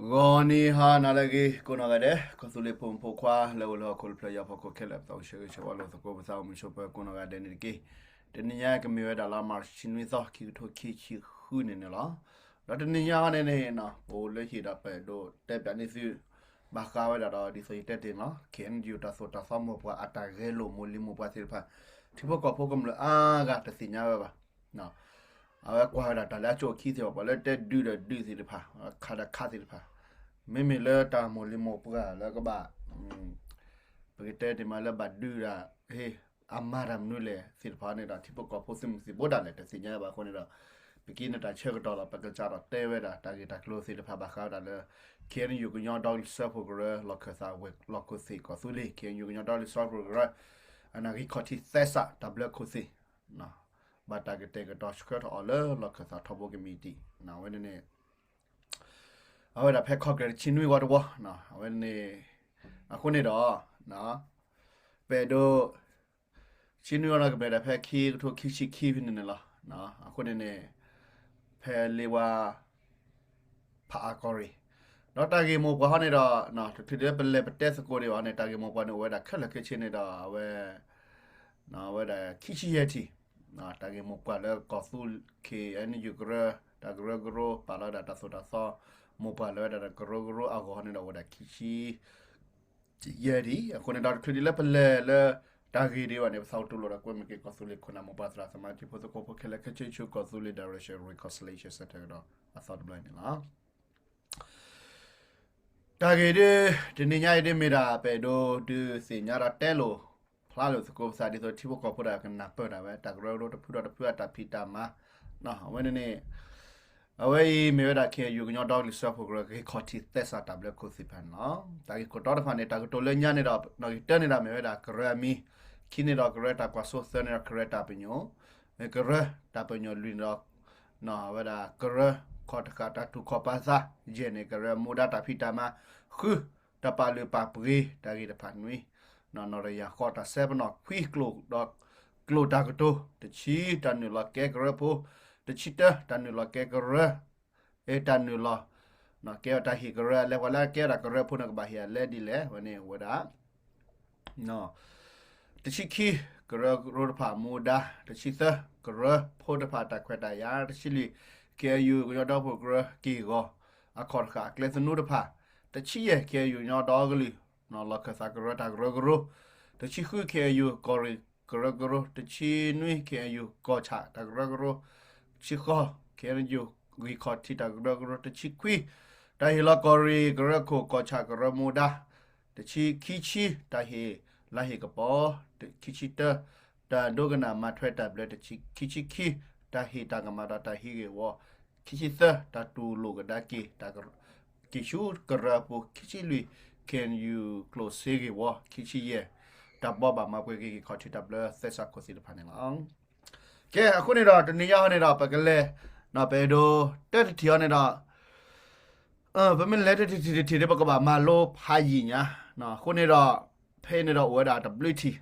ဂီၤနံၤဟါနၤလၢအဂ့ၤ ကိးနီၢ်ဂၤဒဲး ကီၢ်သူလ့ၤဖိမုၣ်ဖိခွါ လၢအိၣ်လၢဟီၣ်ခိၣ်တဖျၢၣ်ညါဖီခိၣ်ခဲလၢာ် ပသးအိၣ်ဆၢဂ့ၤဆၢဝါလိာ်သကိးပသးအိၣ်မုာ်ဆိးပၢၤကိးနီၢ်ဂၤဒဲးန့ၣ်တက့ၢ်. တနံၤညါကမ့ၢ်ဝဲဒၣ်လါ March ဆံနွံသီ ခံကထိခံဆံဃုန့ၣ်န့ၣ်လီၤ. ဒီးတနံၤညါဟီန့ၣ်န့ၣ် ပအိၣ်လၢဟံၣ်ဒီးပအဲၣ်ဒိးတဲပၠးန့ၢ်သု ဘၣ်ဃးဝဲဒၣ်ဒီးဒ်သိးယတဲတ့ၢ်န့ၣ်လီၤ ခ့ၣ်အဲၣ်ယူၣ် တၢ်သိၣ်တၢ်သီမိၢ်ပှၢ်အတၢ်ဂဲၤလိာ်မိၢ်လံၤမိၢ်ပှၢ်သ့ၣ်တဖၣ် ထံဖိကီၢ်ဖိကမျၢၢ်အါဂၤတသ့ၣ်ညါဝဲဘၣ်. အဝဲကွၢ်ဝဲဒၣ်တၢ်လၢအကၠိၣ်အခံသ့ၣ်တဖၣ် ပှၤလၢတဲဒုးဒီးဒုးသ့ၣ်တဖၣ် ခးဒီးခးသ့ၣ်တဖၣ် မ့မ့ၢ်လၢတၢ်မိၢ်လံၤမိၢ်ပှၢ်လၢကဘၣ် ပကတဲတ့ၢ်မးလၢဘၣ်ဒုးဒၣ် ဟ့ၣ် အမၤတၢ်မနုၤလဲၣ်သ့ၣ်တဖၣ်န့ၣ်ဒီး ထံဖိကီၢ်ဖိသုးမုၢ်သံၣ်ဘိဒၣ်လဲာ်တသ့ၣ်ညါဘၣ်အဃိန့ၣ်ဒီး ပက့ၤန့ၢ်တၢ်ဆၢကတီၢ်လီၤ ပကစးထီၣ်တဲဝဲဒၣ်တၢ်ဂ့ၢ်တၢ်ကျိၤသ့ၣ်တဖၣ်ဘၣ်ဃးဝဲဒၣ်လၢ ခ့ၣ်အဲၣ်ယူၣ် ကညီဒီကလုာ်စၢဖှိၣ်ကရၢ လီၢ်ခၢၣ်သးဝဲၢ် လီၢ်ခိၣ်သ့ၣ်ကီၢ်သူလ့ၤ ခ့ၣ်အဲၣ်ယူၣ် ကညီဒီကလုာ်စၢဖှိၣ်ကရၢ အနၣ်ဂံၢ်ခီၣ်ထံးသဲစးတၢ်ဘျၢခိၣ်သ့ၣ် ဘၣ်တၢ်ကတဲာ်ကတီၤဆှၢထီၣ်အီၤလၢလီၢ်ခၢၣ်သးထီဘိကမံးတံာ် အဝဲန့ၣ်န့ၣ် အဝဲဒၣ်ဖဲ Congress တဆံနွံဂီၤတဝီ အဝဲန့ၣ် အဃိန့ၣ်ဒီး ပအဲၣ်ဒိး ဆံနွံဂီၤဒီးကမ့ၢ်ဒၣ်ဖဲခံကထိခံဆံခံဖဲန့ၣ်န့ၣ်လီၤ. အဃိန့ၣ်န့ၣ် ဖဲလ့ဝါ ဖးအါကီၢ်ရ့ၣ် ဒီးတၢ်ဂ့ၢ်မိၢ်ပှၢ်ဟီန့ၣ်ဒီး တချုးဒ်လၢပလဲၤပတဲသကိးဒံးဘၣ်န့ၣ် တၢ်ဂ့ၢ်မိၢ်ပှၢ်န့ၣ် အိၣ်ဝဲဒၣ်ခဲလၢာ်ခဲဆ့န့ၣ်ဒီး အဝဲ အဝဲဒၣ်ခံဆံယဲၢ်ထံၣ် တၢ်ဂ့ၢ်မိၢ်ပှၢ်လၢကီၢ်သူ ခ့ၣ်အဲၣ်ယူၣ်ကရၢ တၢ်ကရၢကရိ ပာ်လီၤဝဲဒၣ်တၢ်သိၣ်တၢ်သီ မိၢ်ပှၢ်လၢဝဲဒၣ်တၢ်ကရၢကရိအဂီၢ်န့ၣ်ဒီး အိၣ်ဝဲဒၣ်ခံဆံ ယဲၢ်ဒံး အဃိန့ၣ်ဒီးတချုးဒ်လၢပလဲၤလၢတၢ်ဂ့ၢ်ဒံးဘၣ်န့ၣ် ပသးအိၣ်တူၢ်လိာ်ဒီးကွဲမုာ်က့ၤကီၢ်သူလ့ၤခိၣ်နၢ်မိၢ်ပှၢ်သရၣ်သမါ ထံဖိသကိးဖိခဲလၢာ်ခဲဆ့ဆူကီၢ်သူလ့ၤ Direction Reconciliation Centre ကဒီးအသီတဘျီန့ၣ်လီၤ. တၢ်ဂ့ၢ်ဒ် တနံၤညါအံၤဒ်မ့ၢ်ဒၣ် ပအဲၣ်ဒိးဒုးသ့ၣ်ညါဒီးတဲလိာ်ဖျါလိာ်သကိးပသးဒ်သိးထံဖိကီၢ်ဖိဒၣ်ကနၢ်ပၢၢ်ဒၣ်ဝဲ တၢ်ကရၢကရိတဖုဒီးတဖုအတၢ်ဖံးတၢ်မၤ အဝဲန့ၣ်န့ၣ် အဝဲအံၤမ့ၢ်ဝဲဒၣ် ခ့ၣ်အဲၣ်ယူၣ် ကညီဒီကလုာ်စၢဖှိၣ်ကရၢ ဂံၢ်ခီၣ်ထံးသဲစးတၢ်ဘျၢခိၣ်သ့ၣ်တဖၣ်န့ၣ်လီၤ. တၢ်ဂ့ၢ်ခိၣ်တီတဖၣ်န့ၣ် တၢ်ကတိၤလၢညါန့ၣ်ဒီး နီၣ်ဂံၢ်တၢန့ၣ်ဒီးမ့ၢ်ဝဲဒၣ်ကရၢအမံၤ, ခံန့ၣ်ဒီးကရၢတၢ်ကွၢ်စိ, သၢန့ၣ်ဒီးကရၢတၢ်ပညိၣ်, ကရၢတၢ်ပညိၣ်လွံၢ်န့ၣ်ဒီး အဝဲဒၣ်ကရၢခီၣ်တဃာ်တၢ်တူၢ်ခီၣ်ပာ်သး, ယဲၢ်န့ၣ် ကရၢမူဒါတၢ်ဖံးတၢ်မၤ, ဃု တၢ်ပာ်လုၢ်ပာ်ပှ့ၤတၢ်ဂ့ၢ်တဖၣ်နွံ, နီၣ်ရံၣ်ယၤဃိး တၢ်စဲပနီၣ်, ခွံ ကျိာ်ဒီး ကျိာ်တၢ်ကတိၤ, တဆံ တၢ်နုာ်လီၤကဲကရၢဖိ, တဆံတၢ တၢ်နုာ်လီၤကဲကရၢ တၢ်နုာ်လီၤ ကဲဝဲတၢ်ဟ့ၣ်ကရၢအလဲ, ပှၤလၢကဲဝဲဒၣ်ကရၢဖိန့ၣ် ကဘၣ်ဟ့ၣ်အလဲဒ်လဲၣ်, ဝဲန့ၣ်ဝဲဒၣ် တဆံခံ ကရၢကရိတဖၣ်မူဒါ, တဆံသၢ ကရၢဖိတဖၣ်တၢ်ခွဲးတၢ်ယာ်, တဆံလွံၢ် ခ့ၣ်အဲၣ်ယူၣ် ကညီဒီကလုာ်စၢဖှိၣ်ကရၢက့ၢ်ဂီၤ အခီၣ်တဃာ်အကျဲသနူတဖၣ်, တဆံယဲၢ် ခ့ၣ်အဲၣ်ယူၣ် ကညီဒီကလုာ် လီၢ်ခၢၣ်သးကရၢတၢ်ကရၢကရိ, တဆံဃု ခ့ၣ်အဲၣ်ယူၣ် ကီၢ်ရ့ၣ်ကရၢကရိ, တဆံနွံ ခ့ၣ်အဲၣ်ယူၣ် ကီၢ်ဆၣ်တၢ်ကရၢကရိ, တဆံဃိး ခ့ၣ်အဲၣ်ယူၣ် ဂံၢ်ခီၣ်ထံးတၢ်ကရၢကရိ, တဆံခွံ တၢ်ဟ့ၣ်လီၤကီၢ်ရ့ၣ်ကရၢခိၣ် ကီၢ်ဆၣ်ကရၢမူဒါ, တဆံခံဆံ တၢ်ဟ့ၣ်လါဟ့ၣ်ကပီၤ, ခံဆံတၢ တၢ်ဒိကနၣ်မၤထွဲတၢ်ဘျၢ, ခံဆံခံ တၢ်ဟ့ၣ်တၢ်ကမၣ်ဒီးတၢ်ဟံးဂ့ၢ်ဝီ, ခံဆံသၢ တၢ်တူၢ်လိာ်ကဒါက့ၤ က့ၤဆူကရၢအပူၤ, ခံဆံလွံၢ် ခ့ၣ်အဲၣ်ယူၣ် ကျိၣ်စ့ဂ့ၢ်ဝီ, ခံဆံယဲၢ် တၢ်ဘှီဘၣ်မၤပှဲၤက့ၤ ဂံၢ်ခီၣ်ထံးတၢ်ဘျၢသဲစးခိၣ်သ့ၣ်တဖၣ်န့ၣ်လီၤ. ကဲ အဃိန့ၣ်ဒီး တနံၤညါအံၤန့ၣ်ဒီး ပကလဲၤ ပအဲၣ်ဒိးတဲတထံၣ်အံၤန့ၣ်ဒီး ပမ့ၢ်လဲၤတထံၣ်တထံၣ်တထံၣ်ဒီး ပကဘၣ်မၤလိဖးယံာ်ညါ, အဃိန့ၣ်ဒီး ဖဲအံၤန့ၣ်ဒီးအိၣ်ဝဲဒၣ်တဘျုးထံၣ်,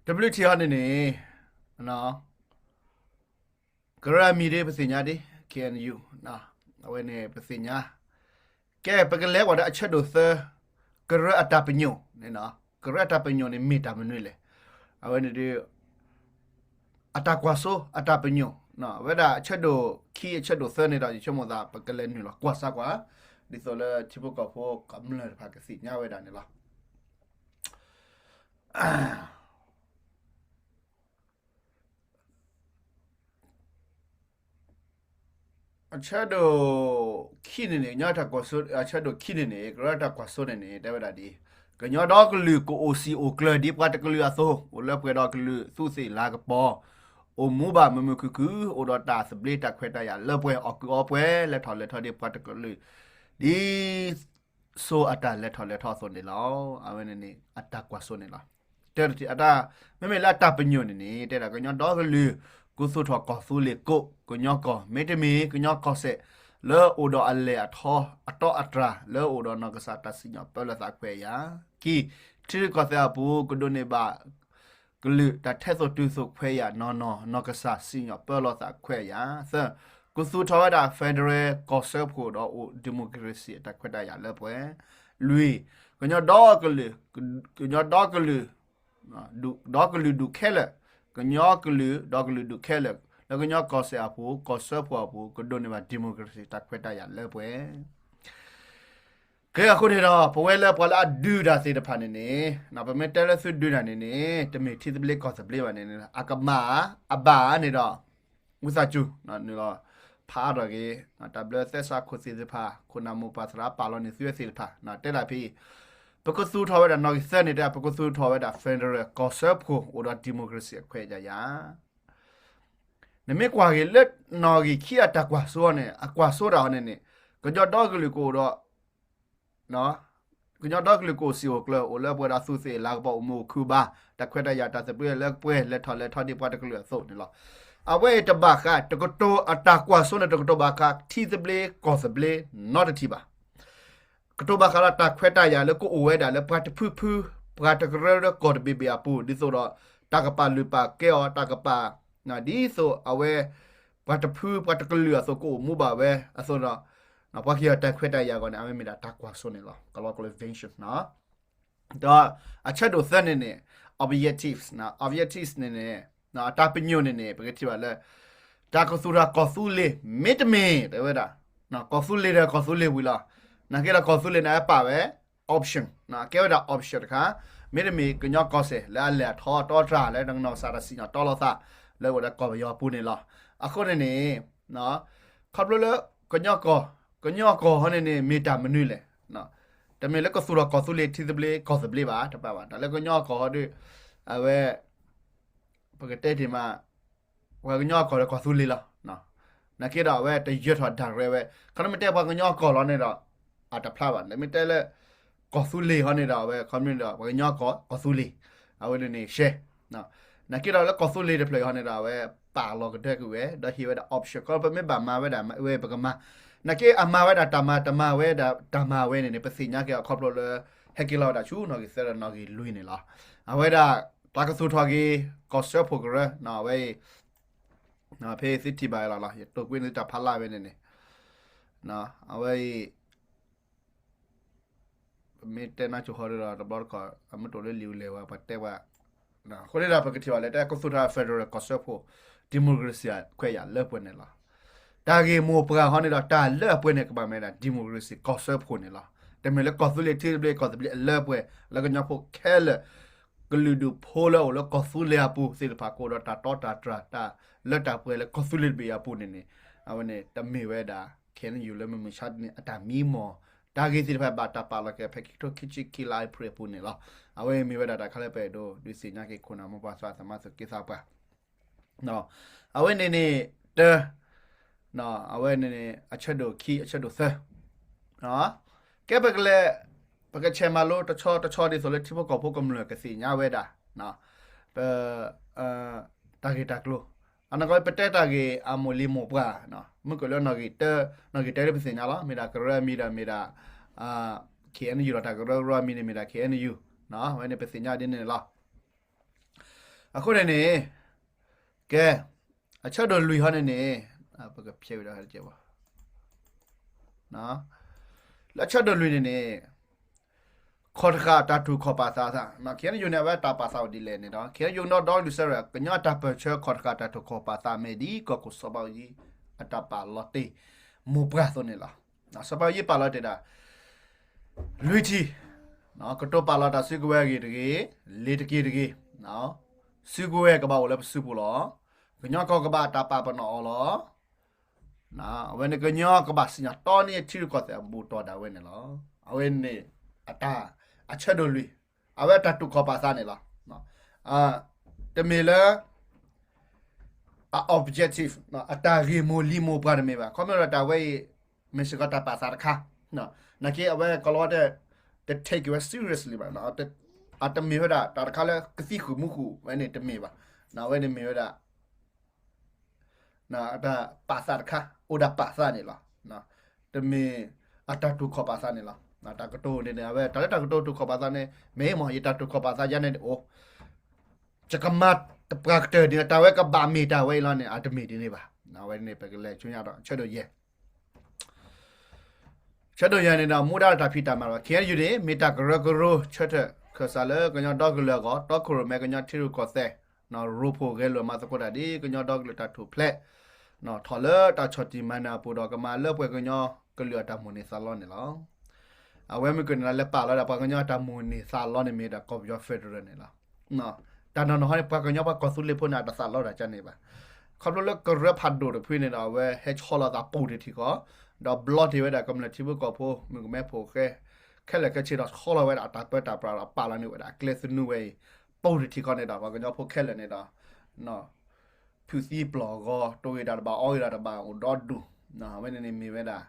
တဘျုးထံၣ်အံၤန့ၣ်န့ၣ် ကရၢအမံၤဒ်ပသ့ၣ်ညါဒ် ခ့ၣ်အဲၣ်ယူၣ် အဝဲန့ၣ်ပသ့ၣ်ညါ, ကဲ ပကလဲၤကွၢ်ဒီးအဆၢဒိၣ်သၢ ကရၢအတၢ်ပညိၣ်န့ၣ်နီၤ, ကရၢအတၢ်ပညိၣ်န့ၣ်မ့ၢ်တၢ်မနုၤလဲၣ်, အဝဲန့ၣ်ဒ် အတၢ်ကွၢ်စိ အတၢ်ပညိၣ်, အဝဲဒၣ်အဆၢဒိၣ်ခံ အဆၢဒိၣ်သၢန့ၣ်ဒီး ယဆိကမိၣ်သး ပကလဲၤနုာ်လီၤကွၢ်စၢ်ကွၢ်, ဒ်သိးလၢထံဖိကီၢ်ဖိကမျၢၢ်တဖၣ်ကသ့ၣ်ညါဝဲဒၣ်န့ၣ်လီၤ. အဆၢဒိၣ်ခံန့ၣ်န့ၣ် ကညီတၢ်ကွၢ်စိ အဆၢဒိၣ်ခံန့ၣ်န့ၣ် ကရၢတၢ်ကွၢ်စိန့ၣ်န့ၣ် တဲဝဲဒၣ်ဒ်အံၤ, ကညီဒီကလုာ်ကအိၣ်စံာ်အိၣ်ကျၢၤဒ်ပှၤတကလုာ်အသိး, အိၣ်လၢပှဲၤဒီးကလုာ်သူးသ့ၣ်လၤကပီၤ, အိၣ်မူဘၣ်မုာ်မုာ်ခုၣ်ခုၣ်, အိၣ်ဒီးတၢ်သဘျ့တၢ်ခွဲးတၢ်ယာ်လၢပှဲၤအီၣ်ကုးအီပှဲၤ လဲၤထီၣ်လဲၤထီဒ်ပှၤတကလုာ် ဒ် စိၤအတၢ်လဲၤထီၣ်လဲၤထီအသိးန့ၣ်လီၤ. အဝဲန့ၣ်န့ၣ် အတၢ်ကွၢ်စိန့ၣ်လီၤ. တၢ်တထံၣ်အတၢ် မ့မ့ၢ်လၢအတၢ်ပညိၣ်န့ၣ်န့ၣ် တဲဒၣ်ကညီဒီကလုာ် ကူသိးထီၣ်ကီၢ်သူလ့ၤကိး ကညီကီၢ် မ့တမ့ၢ် ကညီကီၢ်စဲၣ် လၢအိၣ်ဒီးအလဲၢ်အထီ အတီအတြၢ် လၢအိၣ်ဒီးနီၢ်ကစၢ်တၢ်စံၣ်ညီၣ်ပၢလီၤသးခွဲးယာ်, ခံ, ထံရူၢ်ကီၢ်သဲးအပူၤ ကဒိးန့ၢ်ဘၣ် ကလုာ်တၢ်ထဲသိးတုၤသိးခွဲးယာ်နီၢ်နီၢ် နီၢ်ကစၢ်စံၣ်ညီၣ်ပၢလီၤသးခွဲးယာ်, သၢ, ကသူၣ်ထီၣ်ဝဲဒၣ် federal ကီၢ်စၢဖှိၣ်ဒီးအိၣ် democracy အတၢ်ခွဲးတၢ်ယာ်လၢပှဲၤ, လွံၢ်, ကညီဒီကလုာ်, ကညီဒီကလုာ်, ဒီကလုာ်ဒူၣ်ခဲလၢာ်, ကညီကလုာ်ဒီကလုာ်ဒူၣ်ခဲလၢာ် လၢကညီကီၢ်စဲၣ်အပူၤ ကီၢ်စၢဖှိၣ်အပူၤ ကဒိးန့ၢ်ဘၣ် democracy တၢ်ခွဲးတၢ်ယာ်လၢပှဲၤ ကဲအဃိန့ၣ်ဒီး ပဝဲလၢပှၤလၢအဒုးတၢ်သ့ၣ်တဖၣ်န့ၣ်န့ၣ်, ပမ့ၢ်တဲလၢသုဒုးတၢ်န့ၣ်န့ၣ် တမ့ၢ်ထံသဘျ့ကီၢ်သဘျ့ဘၣ်န့ၣ်န့ၣ် အကမၣ်အဘၣ်န့ၣ်ဒီး ဝံသးစူၤ နုာ်လီၤဖးအါထီၣ်က့ၤ တၢ်ဘျၢသဲစးခိၣ်သ့ၣ်တဖၣ် ခိၣ်နၢ်မိၢ်ပၢ်သရၣ်ပာ်လီၤန့ၢ်သုဝဲသ့ၣ်တဖၣ် တဲဒၣ်ဖဲအံၤ, ပကသူၣ်ထီၣ်ဝဲဒၣ်နီၣ်ဂံၢ်သၢန့ၣ်တဲ ပကသူၣ်ထီၣ်ဝဲဒၣ် federal ကီၢ်စၢဖှိၣ်အိၣ်ဒီး democracy အခွဲးအယာ် နမ့ၢ်ကွၢ်က့ၤလၢနီၣ်ဂံၢ်ခံအတၢ်ကွၢ်စိန့ၣ် အကွၢ်စိတၢ်အီၤန့ၣ်န့ၣ် ကညီဒီကလုာ်ကအိၣ်ဒီး ကညီဒီကလုာ်ကအိၣ်စံာ်အိၣ်ကျၢၤ အိၣ်လၢပှဲၤဒီးသူးသ့ၣ်လၤကပီၤ အိၣ်မူအိၣ်ခုၣ်ဘၣ် တၢ်ခွဲးတၢ်ယာ်တၢ်သဘျ့လၢပှဲၤ လဲၤထီၣ်လဲၤထီဒ်ပှၤတကလုာ်အသိးန့ၣ်လီၤ. အဝဲအံၤတဘၣ်ဃး တကတိၤအတၢ်ကွၢ်စိန့ၣ် တကတိၤဘၣ်ဃးထံသဘျ့ကီၢ်သဘျ့နီတထံၣ်ဘၣ် ကတိၤဘၣ်ဃးဒီးတၢ်ခွဲးတၢ်ယာ်လၢကအိၣ်ဝဲဒၣ်လၢပှၤတဖုဖု ပှၤတကရၢလၢကီၢ်တဘ့ၣ်ဘ့ၣ်အပူၤ ဒ်သိးဒီး တၢ်ကပာ်လုၢ်ပာ်ကဲအီၤ တၢ်ကပာ် ဒ်သိးအဝဲ ပှၤတဖုပှၤတကလုာ်အသိးကအိၣ်မူဘၣ်ဝဲအသိးဒီး ပှၤကဟ့ၣ်အီၤတၢ်ခွဲးတၢ်ယာ်အဂီၢ်န့ၣ် အဝဲမ့ၢ်ဒၣ်တၢ်ကွၢ်စိန့ၣ်လီၤ. ကလီကလီ vision ဒီးအဆၢဒိၣ်သၢန့ၣ်န့ၣ် objectives, objectives န့ၣ်န့ၣ် အတၢ်ပညိၣ်န့ၣ်န့ၣ် ပကထံၣ်ဘၣ်လၢ တၢ်ကသူၣ်ထီၣ်ကီၢ်သူလ့ၤ မ့တမ့ၢ် တဲဝဲဒၣ် ကီၢ်သူလ့ၤဒီးကီၢ်သူလ့ၤဝံၤလီၤ. နာ်က့ဒီးကီၢ်သူလ့ၤန့ၣ် အဝဲပာ်ဝဲ option, ကဲဝဲဒၣ် option တခါ, မ့တမ့ၢ်ကညီကီၢ်စဲၣ်လၢအလဲၤထီၣ်တီတြၢ်လၢတနီၢ်ကစၢ်တၢ်စံၣ်ညီၣ်တီလိာ်သး လၢအိၣ်ဒီးကီၢ်ပယီၤအပူၤန့ၣ်လီၤ. အဃိန့ၣ်န့ၣ် ခီဖျိလၢ ကညီကီၢ်, ကညီကီၢ်ဟီန့ၣ်န့ၣ် မ့ၢ်တၢ်မနုၤလဲၣ်. တမ့ၢ်လၢကသူၣ်ထီၣ်ကီၢ်သူလ့ၤထံသဘျ့ကီၢ်သဘျ့ဘၣ် တဘၣ်ဘၣ်. တၢ်လၢကညီကီၢ်ဟီဒီး အဝဲ ပကတဲတ့ၢ်မး ပှၤကညီကီၢ်ဒီးကီၢ်သူလ့ၤလီၤ. နာ်က့ဒီးအဝဲတယၢၤထီၣ်ဒၣ်ရဲဝဲ, ခီမ့ၢ်တဲပှၤကညီကီၢ်လီၤန့ၣ်ဒီး အတဖျါဘၣ်. မ့ၢ်တဲလၢ ကီၢ်သူလ့ၤဟီန့ၣ်ဒီး အဝဲခီမ့ၢ်ဒီး ပှၤကညီကီၢ် ကီၢ်သူလ့ၤ အဝဲန့ၣ်န့ၣ် ရှဲ နာ်က့ဒီးလၢကီၢ်သူလ့ၤတဖျၢၣ်အံၤဟီန့ၣ်ဒီး အဝဲပာ်လီၤကတၢၢ်ကွံာ်ဝဲ ဒီးဟ့ၣ်ဝဲဒၣ် option ခီ ပမ့ၢ်ဘၣ်မၤဝဲဒၣ်ဝဲပကမၤ, နာ်က့အမၤဝဲဒၣ်တၢ်မၤ တမၤဝဲဒၣ်တၢ်မၤဝဲန့ၣ်န့ၣ် ပသ့ၣ်ညါက့ၤအခီဖျိလၢ ဟဲက့ၤလီၤဝဲဒၣ်ဆူနီၣ်ဂံၢ်သၢဒီးနီၣ်ဂံၢ်လွံၢ်န့ၣ်လီၤ. အဝဲဒၣ် တၢ်ကသူၣ်ထီၣ်က့ၤ ကီၢ်စၢဖှိၣ်ကရၢ အဝဲအံၤ ဖဲသုထံၣ်ဘၣ်လီၤလီၤ ယတိာ်ကွံာ်န့ၣ်တၢ်ဖးလၢ်ဝဲန့ၣ်န့ၣ် အဝဲအံၤ ပမ့ၢ်တဲနါစိၤဃီဒီး တဘျီတခီၣ် အမ့ၢ်တိၣ်လၢလံာ်လဲၢ်ဝဲ ပှၤတဲပှၤ အဃိန့ၣ်ဒီး ပကထံၣ်ဘၣ်လၢတၢ်ကသူၣ်ထီၣ် federal ကီၢ်စၢဖှိၣ် democracy ခွဲးယာ်လၢပှဲၤန့ၣ်လီၤ. တၢ်ဂ့ၢ်မိၢ်ပှၢ်ဟီန့ၣ်ဒီး တၢ်လၢအပှဲၤန့ၣ် ကဘၣ်မ့ၢ်ဒၣ် democracy ကီၢ်စၢဖှိၣ်န့ၣ်လီၤ. တမ့ၢ်လၢကီၢ်သူလ့ၤထံသဘျ့ ကီၢ်သဘျ့အလၢပှဲၤ လၢကညီဖိခဲလၢာ် ကလုာ်ဒူၣ်ဖိလၢအအိၣ်လၢကီၢ်သူလ့ၤအပူၤသ့ၣ်တဖၣ် ကအိၣ်ဒီးတၢ်တီတၢ်တြၢ် တၢ်လၢတၢ်ပှဲၤလၢကီၢ်သူလ့ၤတဘ့ၣ်အပူၤန့ၣ်န့ၣ် အဝဲန့ၣ် တမ့ၢ်ဝဲဒၣ် KNU လၢမုၢ်မဆါတနံၤအတၢ်မံမီၢ် တၢ်ဂ့ၢ်သ့ၣ်တဖၣ်ဘၣ်တၢ်ပာ်လီၤက့ၤဖဲခံကထိခံဆံခံလါအ့ဖြ့ၣ်အပူၤန့ၣ်လီၤ. အဝဲမ့ၢ်ဝဲဒၣ်တၢ်ခါလၢပအဲၣ်ဒိး ဒုးသ့ၣ်ညါက့ၤခိၣ်နၢ်မိၢ်ပၢ်သရၣ်သမါသုးက့သးပှၢ် အဝဲန့ၣ်န့ၣ် တၢ အဝဲန့ၣ်န့ၣ် အဆၢဒိၣ်ခံ အဆၢဒိၣ်သၢ ကဲပကလဲၤ ပကဆဲးမၤလိတဆီတဆီဒ်သိးလၢထံဖိကီၢ်ဖိကမျၢၢ်ကသ့ၣ်ညါဝဲဒၣ် ပ တၢ်ဂ့ၢ်တၢ်ကျိၤ အနီၢ်ကီၢ်ပတဲတၢ်ဂ့ၢ်အမိၢ်လံၤမိၢ်ပှၢ် မုၢ်ကလၢနီၣ်ဂံၢ်တၢ နီၣ်ဂံၢ်တၢလၢပသ့ၣ်ညါလီၤ မ့ၢ်ဒၣ်ကရၢအမံၤဒီးမ့ၢ်ဒၣ် KNU ဒီးတၢ်ကရၢကရိအမံၤန့ၣ်မ့ၢ်ဒၣ် KNU ဝဲန့ၣ်ပသ့ၣ်ညါဒ်န့ၣ်လီၤ. အဃိန့ၣ်န့ၣ် ကဲ အဆၢဒိၣ်လွံၢ်ဟီန့ၣ်န့ၣ် ပကဖျဲးဝံၤဒီး လၢအဆၢဒိၣ်လွံၢ်န့ၣ်န့ၣ် ခီၣ်တဃာ်တၢ်တူၢ်ခီၣ်ပာ်သးသး KNU န့ၣ် အဝဲတၢ်ပာ်သးအိၣ်ဒ်လဲၣ်န့ၣ်ဒီး KNU နီၢ်ဒီကလုာ်စၢၤ ကညီတၢ်ပၢၢ်ဆၢခီၣ်တဃာ်တၢ်တူၢ်ခီၣ်ပာ်သးမ့ၢ်ဒ်ကီၢ်ခိၣ်စီၤဘးအူကၠံ အတၢ်ပာ်လီၤတ့ၢ် မိၢ်ပှၢ်အသိးန့ၣ်လီၤ. စီၤဘးအူကၠံပာ်လီၤတ့ၢ်ဒၣ် လွံၢ်ထံၣ် ကတိၤပာ်လီၤတၢ်စုကဝဲၤအဂ့ၢ်တဂ့ၤ, လ့ၤတက့ၢ်တဂ့ၤ, စုကဝဲၤကဘၣ်အိၣ်လၢပစုပူၤလီၤ. ကညီကီၢ်ကဘၣ်တၢ်ပာ်ပနီၣ်အီၤလီၤ. အဝဲန့ၣ်ကညီကဘၣ်စံၣ်ညီၣ်တီန့ၢ်ထံရူၢ်ကီၢ်သဲးအဘူးတီၢ်ဒၣ်ဝဲန့ၣ်လီၤ. အဝဲန့ၣ် အတၢ် အဆၢဒိၣ်လွံၢ် အဝဲအတၢ်တူၢ်ခီၣ်ပာ်သးန့ၣ်လီၤ. တမ့ၢ်လၢ အ objective အတၢ်ဂ့ၢ်မိၢ်လံၤမိၢ်ပှၢ်တမ့ၢ်ဘၣ်. ခီဖျိလၢတၢ်ဝဲအံၤ မ့ၢ်စ့ၢ်ကီးတၢ်ပာ်သးတခါ နာ်က့အဝဲကီၢ်လီၤဝဲတဲ တ take ဝဲ seriously ဘၣ်. အတမ့ၢ်ဝဲဒၣ် တၢ်တခါလၢကသံဃုာ်မူဃုာ်ဝဲန့ၣ်တမ့ၢ်ဘၣ်. အဝဲန့ၣ်မ့ၢ်ဝဲဒၣ် တၢ်ပာ်သးတခါ အိၣ်ဒၣ်ပာ်သးန့ၣ်လီၤ. တမ့ၢ်အတၢ်တူၢ်ခီၣ်ပာ်သးန့ၣ်လီၤ. တၢ်ကတိၤန့ၣ်န့ၣ် အဝဲတၢ်လၢတၢ်ကတိၤတူၢ်ခီၣ်ပာ်သးန့ၣ် မ့ၢ်မ့ၢ် ယတၢ်တူၢ်ခီၣ်ပာ်သးယါန့ၣ်တအိၣ် ယကမၤတပှၤကတၢၢ်န့ၣ် တၢ်ဝဲကဘၣ်မ့ၢ်တၢ်ဝဲအံၤလီၤန့ၣ် အတမ့ၢ်ဒ်န့ၣ်ဘၣ်. အဝဲန့ၣ်ပကလဲၤဆူညါဒီး ဆၢဒိၣ်ယဲၢ် ဆၢဒိၣ်ယဲၢ်န့ၣ်ဒီး မူဒါဒီးတၢ်ဖံးတၢ်မၤလီၤ. ခ့ၣ်အဲၣ်ယူၣ်န့ၣ် မ့ၢ်တၢ်ကရၢကရိ ဆၢထၢၣ်ခၢၣ်စးလၢကညီဒီကလုာ်အဂီၢ် တီခိၣ်ရိၣ်မဲကညီထံရူၢ်ကီၢ်သဲး ရိဖှိၣ်ဂဲၤလိာ်မၤသကိးတၢ်ဒ်ကညီဒီကလုာ်တၢ်ထူၣ်ဖျဲး ထီၣ်လၢတၢ်ဆီၣ်တံၢ်မၤနၢၤအပူၤဒီး ကမၤလၢပှဲၤကညီကလုာ်အတၢ်မိၣ်န့ၢ်သးလီန့ၣ်လီၤ. အဝဲမ့ၢ်ကွၢ်န့ၣ်ဒီး လဲၤပာ်လီၤဝဲဒၣ်ပှၤကညီအတၢ်မိၣ်န့ၢ်သးလီန့ၣ်မ့ၢ်ဝဲဒၣ်ကီၢ်ပယီၤ federal န့ၣ်လီၤ. တၢ်နီၢ်နီၢ်ဟီန့ၣ် ပှၤကညီပှၤကီၢ်သူလ့ၤဖိန့ၣ် အတသးလီတၢ်ကန့ၣ်ဘၣ်. ခီဖျိလၢကရၢဖးဒိၣ်တဖုန့ၣ်ဒီး အဝဲဟဲဆီလီၤသးပူၤတထံၣ်ဃီ ဒီးဘျီတ့ၢ်ဝဲဒၣ်ကမျၢၢ်ထံဖိကီၢ်ဖိ မုၣ်ကမဲဖိဃဲ ခဲလၢာ်ခဲဆ့ဒီး ဆီလီၤဝဲဒၣ်အတၢ်ပၢတၢ်ပြးဒီး ပာ်လီၤန့ၢ်ဝဲဒၣ်အကျဲသနူဝဲအံၤ ပူၤတထံၣ်ဃီန့ၣ်ဒီး ပှၤကညီဖိခဲလၢာ်န့ၣ်ဒီး ဖုးသံပျီၢ်ဂီၤ တိၢ်ဂ့ၤတၢ်တဘၣ် အီဂ့ၤတၢ်တဘၣ် အိၣ်ဒီဒူၣ် အဝဲန့ၣ်န့ၣ်မ့ၢ်ဝဲဒၣ်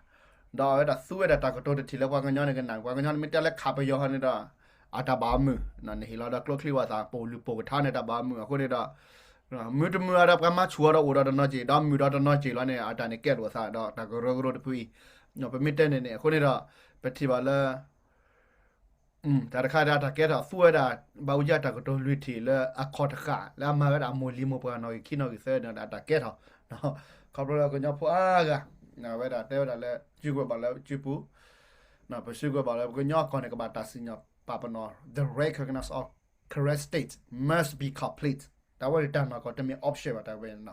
ဒီးအဝဲဒၣ်သူဝဲဒၣ်တၢ်ကတိၤတထံၣ်လၢပှၤကညီန့ၣ်ကနၣ် ပှၤကညီန့ၣ်မ့ၢ်တဲလၢခးပယီၤဟီန့ၣ်ဒီး အတၢ်ဘၣ်အီၤမုာ် နဟ့ၣ်လီၤဒီးကျိချံဝၣ်သၣ်ပိာ်လုၢ်ပိာ်ကထါန့ၣ် တၢ်ဘၣ်အီၤမုာ်အဃိန့ၣ်ဒီး မုာ်တမုာ်အဒီးပှၤမၤဆူၣ်အီၤဒီးအိၣ်ဒီးတနီၤက့ၤ ဒီးမုာ်ဒီးတနီၤက့ၤလီၤန့ၣ် အတၢ်န့ၣ်ကဲထီၣ်သးဒီးတၢ်ကရၢကရိတဖုအံၤ ပမ့ၢ်တဲန့ၣ်န့ၣ် အဃိန့ၣ်ဒီး ပထံၣ်ဘၣ်လၢ တၢ်တခါဒီးတၢ်ကဲထီၣ်သူဝဲဒၣ် ဘၣ်အူကၠံအတၢ်ကတိၤလွံၢ်ထံၣ်လၢအခီၣ်တဃာ် လၢအမၤဝဲဒၣ်အမိၢ်လံၤမိၢ်ပှၢ်နီၣ်ဂံၢ်ခံနီၣ်ဂံၢ်သၢန့ၣ်ဒီးအတၢ်ကဲထီၣ် ခီဖျိလၢကညီဖိအါဂၤ အဝဲဒၣ်တဲဝဲဒၣ်လၢ စုကဝဲၤဘၣ်လၢစုပူၤ ပစုကဝဲၤဘၣ်လၢပကညီအကီၢ်န့ၣ် ကဘၣ်တၢ်စံၣ်ညီၣ်ပာ်ပနီၣ် the recognize of Karen state must be complete တၢ်ဝဲန့ၣ်တၢ်နီၢ်ကီၢ်တမ့ၢ် option ဘၣ် တၢ်ဝဲန့ၣ်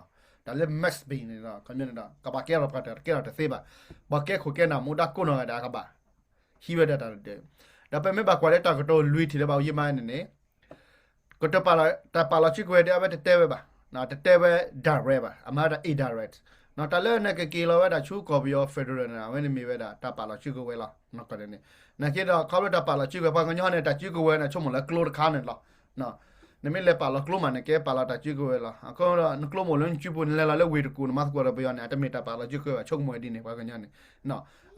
တၢ်လၢ must be န့ၣ်ဒီး ခီပညီန့ၣ်ဒီး ကဘၣ်ကဲထီၣ်ပှၤတကဲထီၣ်တသ့ဘၣ် ပှၤကဲခိၣ်ကဲနၢ်မူဒါကိးနီၢ်ဂၤဒဲးကဘၣ် ဟံးဝဲဒၣ်တၢ်တဒၢး ဒီးပမ့ၢ်ဘၣ်ကွၢ်လၢတၢ်ကတိၤလွံၢ်ထံၣ်လၢဘၣ်အူကၠံမၤန့ၣ်န့ၣ် ကတၢၢ်ပာ်လီၤ တၢ်ပာ်လီၤစုကဝဲၤဒီးအဝဲတတဲဝဲဘၣ် တတဲဝဲ direct ဘၣ် အမၤဝဲဒၣ် indirect တၢ်လၢနကက့ၤလီၤဝဲဒၣ်ဆူကီၢ်ပယီၤ federal န့ၣ် အဝဲန့ၣ်မ့ၢ်ဝဲဒၣ်တၢ်ပာ်လီၤစုကဝဲၤလီၤ နာ်က့ဒီး ခီဖျိတၢ်ပာ်လီၤစုကဝဲၤ ပှၤကညီန့ၣ် တၢ်စုကဝဲၤန့ၣ် ဆိကမိၣ်လၢကျိတခါန့ၣ်လီၤ နမ့ၢ်လဲၤပာ်လီၤကျိမးန့ၣ် ကဲပာ်လီၤတၢ်စုကဝဲၤလီၤ အဃိဒီး နကျိမိၣ်လၢနစုပူၤ နလဲၤလီၤလၢဝ့ၢ်တကူၣ် နမၤသကိးဒီးပယီၤန့ၣ် အတမ့ၢ်တၢ်ပာ်လီၤစုကဝဲၤဘၣ် ဆိကမိၣ်ဝဲဒ်န့ၣ် ပှၤကညီန့ၣ်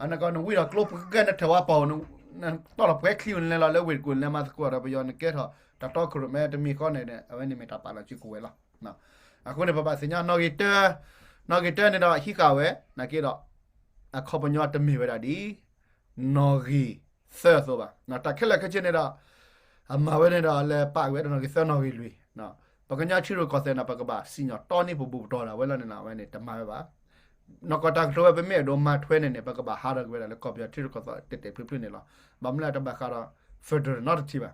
အနီၢ်ကီၢ်နဝံဒီးကျိပကဲနထၢၣ်ဝါပီၢ် နတီၢ်လီၤပှဲၤချံ နလဲၤလီၤလၢဝ့ၢ်တကူၣ် နလဲၤမၤသကိးဒီးပယီၤ နကဲထီၣ်တၢ်တီခိၣ်ရိၣ်မဲတမံၤဃီန့ၣ် အဝဲန့ၣ်မ့ၢ်တၢ်ပာ်လီၤစုကဝဲၤလီၤ အဃိန့ၣ် ပဘၣ်သ့ၣ်ညါ နီၣ်ဂံၢ်တၢ နီၣ်ဂံၢ်တၢန့ၣ်ဒီး ဟံးဃာ်ဝဲ နာ်က့ဒီး အခီပညီတမ့ၢ်ဝဲဒၣ်ဒ် နီၣ်ဂံၢ်သၢအသိးဘၣ်. တၢ်ခဲလၢာ်ခဲဆ့န့ၣ်ဒီး အမၤဝဲန့ၣ်ဒီး လဲၤပာ်က့ၤဝဲဒၣ်နီၣ်ဂံၢ်သၢနီၣ်ဂံၢ်လွံၢ်, ပကညီထံရူၢ်ကီၢ်သဲးန့ၣ် ပကဘၣ်စံၣ်ညီၣ်တီန့ၢ်ပဘူၣ်ပတီၢ်ဒၣ်ဝဲလီၤန့ၣ် အဝဲန့ၣ်တမၤဝဲဘၣ်. နီၢ်ကီၢ်တၢ်ကတိၤဝဲ ပမ့ၢ်အဲၣ်ဒိးမၤထွဲန့ၣ်န့ၣ် ပကဘၣ်ဟးထီၣ်က့ၤဝဲဒၣ်လၢကီၢ်ပယီၤထံရူၢ်ကီၢ်သဲးတဲာ်တဲာ်ဖျုးဖျုးန့ၣ်လီၤ. ဘၣ်မနုၤလၢတဘၣ်ဃးဒီး federal နီတထံၣ်ဘၣ်.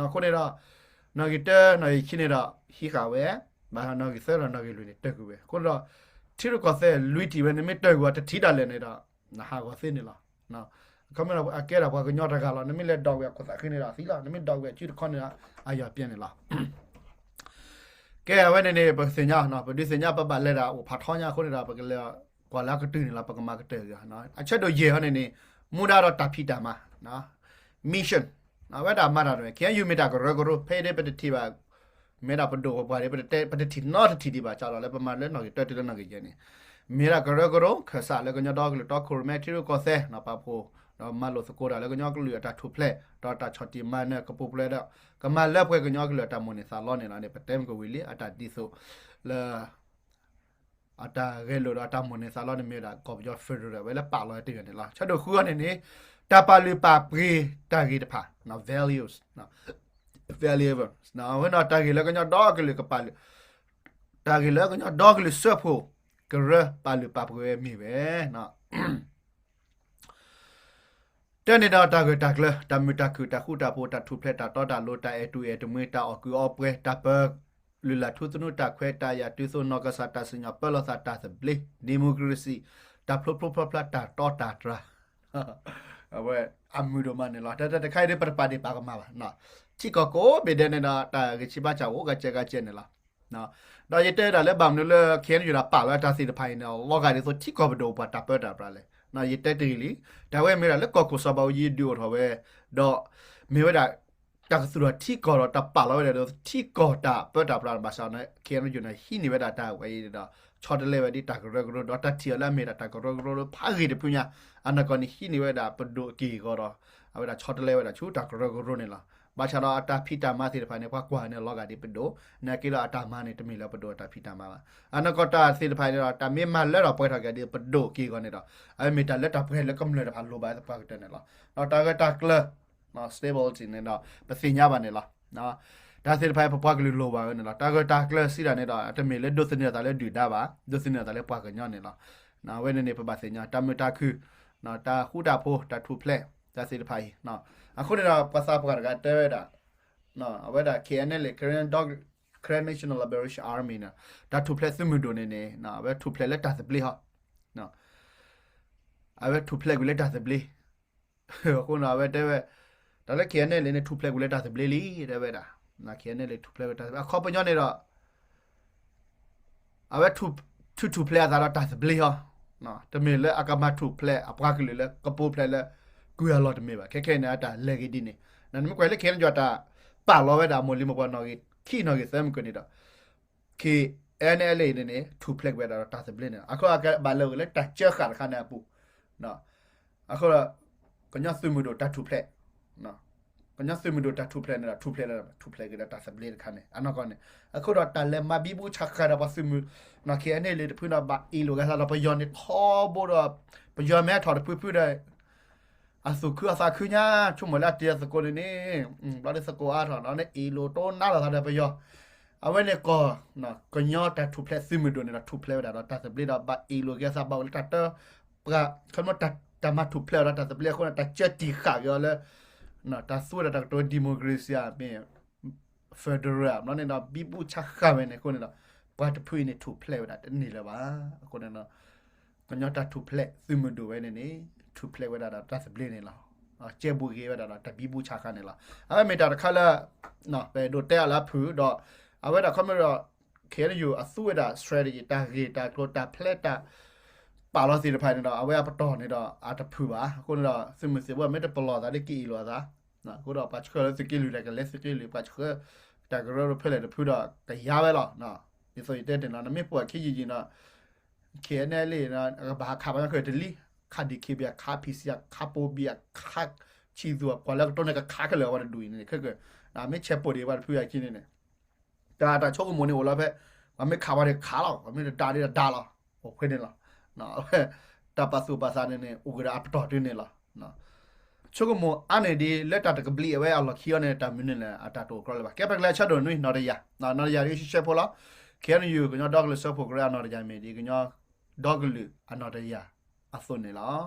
အဃိန့ၣ်ဒီး နီၣ်ဂံၢ်တၢ နီၣ်ဂံၢ်ခံန့ၣ်ဒီး ဟံးဃာ်ဝဲ, ဘၣ်နီၣ်ဂံၢ်သၢဒီးနီၣ်ဂံၢ်လွံၢ်န့ၣ် တၢၢ်ကွံာ်ဝဲ. အဃိန့ၣ်ဒီး ထံရူၢ်ကီၢ်သဲးလွံၢ်ထံၣ်ဝဲ နမ့ၢ်တၢၢ်ကွံာ်အီၤတထံၣ်ဒၣ်လဲာ်န့ၣ်ဒီး နဟးဂီၤသ့န့ၣ်လီၤ. ခီမ့ၢ်ဒီးအကဲဒၣ်ပှၤကညီတဂၤလီၤ. နမ့ၢ်လဲၤဒိးကွံာ်အခိၣ်သးဃ့န့ၣ်ဒီးသံလီၤ. နမ့ၢ်ဒိးကွံာ်အစုတခီန့ၣ်ဒီး အယွၤပျဲန့ၣ်လီၤ. ကဲ အဝဲန့ၣ်န့ၣ် ပကသ့ၣ်ညါ, ပဒုးသ့ၣ်ညါ ပဘၣ်လဲၤဒၣ်အိၣ်ဖးထီညါအဃိန့ၣ်ဒီး ပကလဲၤကွၢ်လၢအကတုၤန့ၣ်လီၤ. ပကမၤကတၢၢ်အဂီၢ်, အဆၢဒိၣ်ယဲၢ်ဟီန့ၣ်န့ၣ် မူဒါဒီးတၢ်ဖံးတၢ်မၤ mission အဝဲဒၣ်မၤတၢ်တဝဲ ခ့ၣ်အဲၣ်ယူၣ် မ့ၢ်တၢ်ကရၢကရိ ဖဲဒၣ်ပတထံၣ်ဘၣ်, မ့ၢ်ဒၣ်ပဒိၣ်ပပှၢ်ဒၣ် ပတထံၣ်နီတထံၣ်ဒံးဘၣ် စးထီၣ်လၢပမၤလၢနီၣ်ဂံၢ်တၢတုၤလၢနီၣ်ဂံၢ်ယဲၢ်န့ၣ် မ့ၢ်ဒၣ်ကရၢကရိ ခၢၣ်စးလၢကညီဒီကလုာ်တီခိၣ်ရိၣ်မဲထံရူၢ်ကီၢ်သဲး ပာ်ဖှိၣ် ဒီးမၤလိာ်သကိးတၢ်လၢကညီကလုာ်အတၢ်ထူၣ်ဖျဲး ဒီးတၢ်ဆီၣ်တံၢ်မၤနၢၤကပိာ်ပှဲၤဒီး ကမၤလၢပှဲၤကညီကလုာ်အတၢ်မိၣ်န့ၢ်သးလီန့ၣ်လီၤန့ၣ် ပတဲမ့ၢ်ကဝံၤလံ အတၢ်ဒ်သိးလၢ အတၢ်ဂဲၤလိာ်ဒီးအတၢ်မိၣ်န့ၢ်သးလီန့ၣ်မ့ၢ်ဝဲဒၣ် ကီၢ်ပယီၤ federal ဝဲလၢပာ်လီၤတ့ၢ်အီၤန့ၣ်လီၤ. ဆၢဒိၣ်ဃုအီၤန့ၣ်န့ၣ် တၢ်ပာ်လုၢ်ပာ်ပှ့ၤတၢ်ဂ့ၤတဖၣ် values, values အဝဲန့ၣ်တၢ်ဂ့ၢ်လၢကညီဒီကလုာ်ကပာ်လုၢ်, တၢ်ဂ့ၢ်လၢကညီဒီကလုာ်စၢဖှိၣ်ကရၢပာ်လုၢ်ပာ်ပှ့ၤဝဲမ့ၢ်ဝဲ တဲန့ၣ်ဒီးတၢ်ဂၢၢ်တၢ်ကျၢၤ, တၢ်မုာ်တၢ်ခုၣ်, တၢ်ဃူတၢ်ဖိး, တၢ်ထူၣ်ဖျဲး, တၢ်တီတၢ်လိၤ, တၢ်အဲၣ်တူၢ်အဲၣ်တမှံၤ, တၢ်အီၣ်ကုးအီပှဲၤ, တၢ်ပၢလုၢ်လၢ်ထူသနူ, တၢ်ခွဲးတၢ်ယာ်, တုၤသိးနီၢ်ကစၢ်တၢ်စံၣ်ညီၣ်ပၢလီၤသး, တၢ်သဘျ့, democracy, တၢ်ဖျိဖျိဖျါဖျါ, တၢ်တီတၢ်တြၢ်, အဝဲအမုာ်ဒိၣ်မးန့ၣ်လီၤ. တၢ်တခါအံၤဒ်ပတပာ်ဒ့ၣ်ပာ်ကမၣ်ဘၣ်, ထံကီၢ်ကိးဘ့ၣ်ဒဲးန့ၣ်ဒီး တၢ်ဂံၢ်ဆံးဘါစၢ်အိၣ်ဂၤကဲဂၤကဲန့ၣ်လီၤ. ဒီးယတဲဒၣ်လၢဘၣ်မနုၤလၢ ခ့ၣ်အဲၣ်ယူၣ် ဒၣ်ပာ်လီၤတၢ်သ့ၣ်တဖၣ်အံၤန့ၣ် လီၤဂာ်ဒ်သိးထံကီၢ်ပဒိၣ်ပှၤတၢ်ပၢတၢ်ပြးလဲၣ်. ယတဲတဂ့ၤလံ, တၢ်ဝဲမ့ၢ်ဒၣ်လၢကီၢ်ခိၣ်စီၤဘးအူကၠံဒုးအိၣ်ထီၣ်ဝဲ, ဒီးမ့ၢ်ဝဲဒၣ် တၢ်ကသူၣ်ထီၣ်ထံကီၢ်ဒီးတၢ်ပာ်လီၤဝဲဒၣ်ဒီးထံကီၢ်တၢ်ပၢတၢ်ပြးဘၣ်ဆၣ်န့ၣ် ခ့ၣ်အဲၣ်ယူၣ် န့ၣ် ဟံးန့ၢ်ဝဲဒၣ်တၢ်ဝဲအံၤဒီး ဆီတလဲဝဲဒၣ်တၢ်ကရၢကရိ ဒီးတၢ်ထံၣ်အီၤလၢအမ့ၢ်ဒၣ်တၢ်ကရၢကရိလၢဖးဂ့ၤတဖုညါ, အနီၢ်ကီၢ်န့ၣ်ဟံးန့ၢ်ဝဲဒၣ်ပဒိၣ်အက့ၢ်အဂီၤဒီး အဝဲဒၣ်ဆီတလဲဝဲဒၣ်ဆူတၢ်ကရၢကရိန့ၣ်လီၤ. ဘၣ်ဆၣ်ဒီးအတၢ်ဖံးတၢ်မၤသ့ၣ်တဖၣ်န့ၣ် ပှၤကွၢ်န့ၣ်လီၤဂာ်ဒ်ပဒိၣ်, နာ်က့ဒီးအတၢ်မၤန့ၣ် တမ့ၢ်လၢပဒိၣ်အတၢ်ဖံးတၢ်မၤဘၣ်. အနီၢ်ကီၢ်တၢ်သ့ၣ်တဖၣ်န့ၣ်ဒီး တၢ်မ့ၢ်မၤလၢထီၣ်ပှဲၤထီၣ်က့ၤဒ်ပဒိၣ်အက့ၢ်အဂီၤန့ၣ်ဒီး အဝဲမ့ၢ်တၢ်လၢတၢ်ပှဲၤလၢကမျၢၢ်တဖၣ်လိၣ်ဘၣ်သပှၢ်ကတၢၢ်န့ၣ်လီၤ. ဒီးတၢ်ဂၢၢ်တၢ်ကျၢၤ stability န့ၣ်ဒီး ပသ့ၣ်ညါဘၣ်န့ၣ်လီၤ. တၢ်သ့ၣ်တဖၣ်အံၤ ပပှၤကလုာ်လိၣ်ဘၣ်ဝဲန့ၣ်လီၤ. တၢ်ဂၢၢ်တၢ်ကျၢၤစံးတၢ်န့ၣ်ဒီး တမ့ၢ်လၢဒိးသန့ၤအသးလၢဒုၣ်ဒါဘၣ်, ဒိးသန့ၤအသးလၢပှၤကညီန့ၣ်လီၤ. အဝဲန့ၣ်န့ၣ် ပဘၣ်သ့ၣ်ညါ တၢ်မုာ်တၢ်ခုၣ်, တၢ်ဃူတၢ်ဖိး, တၢ်ထူၣ်ဖျဲး တၢ်သ့ၣ်တဖၣ်အံၤ, အဃိန့ၣ်ဒီး ပှၤသးပှၢ်တဂၤတဲဝဲဒၣ် အဝဲဒၣ် K N L A, Karen Dog, Karen National Liberation Army န့ၣ် တၢ်ထူၣ်ဖျဲးသုးမုၢ်ဒိၣ်န့ၣ်န့ၣ် အဝဲထူၣ်ဖျဲးလၢတၢ်သဘျ့ဟီ, အဝဲထူၣ်ဖျဲးကွံာ်လၢတၢ်သဘျ့ အဃိန့ၣ် အဝဲတဲဝဲ တၢ်လၢ K N L A န့ၣ် ထူၣ်ဖျဲးကွံာ်လၢတၢ်သဘျ့လံ တဲဝဲဒၣ်, K N L A ထူၣ်ဖျဲးဝဲတၢ်သဘျ့ အခီပညီန့ၣ်ဒီး အဝဲ ထူၣ်ထူၣ်ဖျဲးအသးဒီးတၢ်သဘျ့ဟီ, တမ့ၢ်လၢအကမၤထူၣ်ဖျဲးအပှၤကလုာ်လၢကပိာ်ဖျဲးလၢ ကွံာ်အလီၢ်တမ့ၢ်ဘၣ်. ခဲခဲအံၤန့ၣ် အတၢ်လဲၤက့ၤဒ်န့ၣ် နမ့ၢ်ကွၢ်လၢ K N L A တၢ်ပာ်လီၤဝဲဒၣ်အမိၢ်လံၤမိၢ်ပှၢ်နီၣ်ဂံၢ်ခံနီၣ်ဂံၢ်သၢမုၢ်ကန့ၣ်ဒီး K N L A န့ၣ်န့ၣ် ထူၣ်ဖျဲးကွံာ်ဝဲဒၣ်ဒီးတၢ်သဘျ့န့ၣ်လီၤ. အဃိအကဘၣ်လဲၤအိၣ်လၢတၢ်စၢဃာ်တခါန့ၣ်အပူၤ အဃိဒီး ကညီသုးမုၢ်ဒိၣ်တၢ်ထူၣ်ဖျဲး, ကညီသုးမုၢ်ဒိၣ်တၢ်ထူၣ်ဖျဲးန့ၣ်ဒီး ထူၣ်ဖျဲးလၢ ထူၣ်ဖျဲးက့ၤဒီးတၢ်သဘျ့တခါန့ၣ် အနီၢ်ကီၢ်န့ၣ် အဃိဒီးတၢ်လဲၤမၤဘံဘူဆးဃာ်ဒီးပှၤသုးမုၢ် နီၢ် K N L A တဖုဒီး ဘၣ်အ့ၣ်လိာ်က့ၤသးဒီးပယီၤန့ၣ်ထီဘိဒီး ပယီၤမ့ၢ်ထီၣ်တဖုဖုဒီး အသူၣ်ခုအသးခုညါ ဆိကမိၣ်လၢအတ့အသကိးန့ၣ်န့ၣ် ဘျီဒ်သကိးအါထီၣ်ဒီးန့ၣ် အ့ၣ်လိာ်တိၢ်နါလိာ်သးဒီးပယီၤ အဝဲန့ၣ်ကီၢ် ကညီတၢ်ထူၣ်ဖျဲးသုးမုၢ်ဒိၣ်န့ၣ်ဒီး ထူၣ်ဖျဲးဝဲဒၣ်ဒီးတၢ်သဘျ့ဒီး ဘၣ်အ့ၣ်လိာ်က့ၤအသးဘၣ်အိၣ်လၢတၢ်တ ပှၤ ခီဖျိတၢ်မၤထူၣ်ဖျဲးအီၤဒီးတၢ်သဘျ့အဃိန့ၣ် တၢ်ကၢတံာ်ဃာ်က့ၤအီၤလၢ တၢ်သူဝဲဒၣ်တၢ်ကတိၤ democracy မ့ၢ် federal ဘျီန့ၣ်ဒီး ဘံဘူဆးဃာ်ဝဲန့ၣ်အဃိန့ၣ်ဒီး ပှၤတဖုအံၤန့ၣ်ထူၣ်ဖျဲးဝဲဒၣ်တန့ၢ်လၢၤဘၣ်. အဃိန့ၣ်ဒီး ကညီတၢ်ထူၣ်ဖျဲးသုးမုၢ်ဒိၣ်ဝဲန့ၣ်န့ၣ် ထူၣ်ဖျဲးဝဲဒၣ်ဒီးတၢ်သဘျ့န့ၣ်လီၤ. ကဲဘူးက့ၤဝဲဒၣ်ဒီးတၢ်ဘံဘူဆးဃာ်န့ၣ်လီၤ. အဝဲမ့ၢ်တၢ်တခါလၢ ပအဲၣ်ဒိးတဲအီၤလၢအဖုၣ်ဒီး အဝဲဒၣ်ခီဖျိဒီး K N U အသူဝဲဒၣ် strategy တၢ်ဂ့ၢ်တၢ်ကျိၤတၢ်ဖျဲးတၢ် ပာ်လီၤသ့ၣ်တဖၣ်န့ၣ်ဒီး အဝဲအပတီၢ်န့ၣ်ဒီး အတဖုၣ်ဘၣ်. အဃိန့ၣ်ဒီး သုးမုၢ်သံၣ်ဘိမ့ၢ်တပလီၢ်သးဒီးက့ၤအ့ၣ်လိာ်အသး အဃိဒီးပှၤဆှၢလၢသုးက့လွံၢ်ဒီးကလဲၤသုးက့လွံၢ် ပှၤဆှၢ တၢ်ကရၢကရိဖဲလဲၣ်တဖုဒီးကယါဝဲလီၤ. ဒ်သိးယတဲတ့ၢ်နီၤ နမ့ၢ်ပိာ်ခံယံာ်ယံာ်နီၤ K N L A ကဘၣ်ဟးခးပှၤကညီခဲလၢာ်တလံ ခး D K B အခး P C အခး ပိဘံ အခး ဆံးသူၣ် ပှၤလၢကတိၤန့ၣ်ကခးခဲလၢာ်အဝဲတဒူၣ်အံၤန့ၣ် ခဲကၢ် မ့ၢ်ဆဲးပိာ်ဒံးပှၤတဖုအခံန့ၣ်န့ၣ် တၢ်တၢ်ဆိကမိၣ်န့ၣ်အိၣ်လီၤဖဲ ပှၤမ့ၢ်ခးပှၤန့ၣ်ခးလီၤ ပှၤမ့ၢ်တဒါဒံးတဒါလီၤ အိၣ်ဖဲန့ၣ်လီၤ. တၢ်ပာ်သူၣ်ပာ်သးန့ၣ်န့ၣ် အိၣ်ကဒီးအပတီၢ်ဒ်န့ၣ်လီၤ. ဆိကမိၣ်အါန့ၢ်ဒ်လၢတၢ်တကဘျံးအဝဲအလီၢ်ခံအီၤန့ၣ် တၢ်မနုၤလဲၣ် အတၢ်တအိၣ်ကြီလၢၤဘၣ်. ကဲပကလဲၤဆၢဒိၣ်နွံ နီၢ်တယၢ် နီၢ်တယၢ်ဒ်ရှဲရှဲဖိလီၤ. K N U ကညီဒီကလုာ်စၢဖှိၣ်ကရၢအနီၢ်တယၢ်မ့ၢ်ဒ်ကညီဒီကလုာ်အနီၢ်တယၢ်အသိးန့ၣ်လီၤ.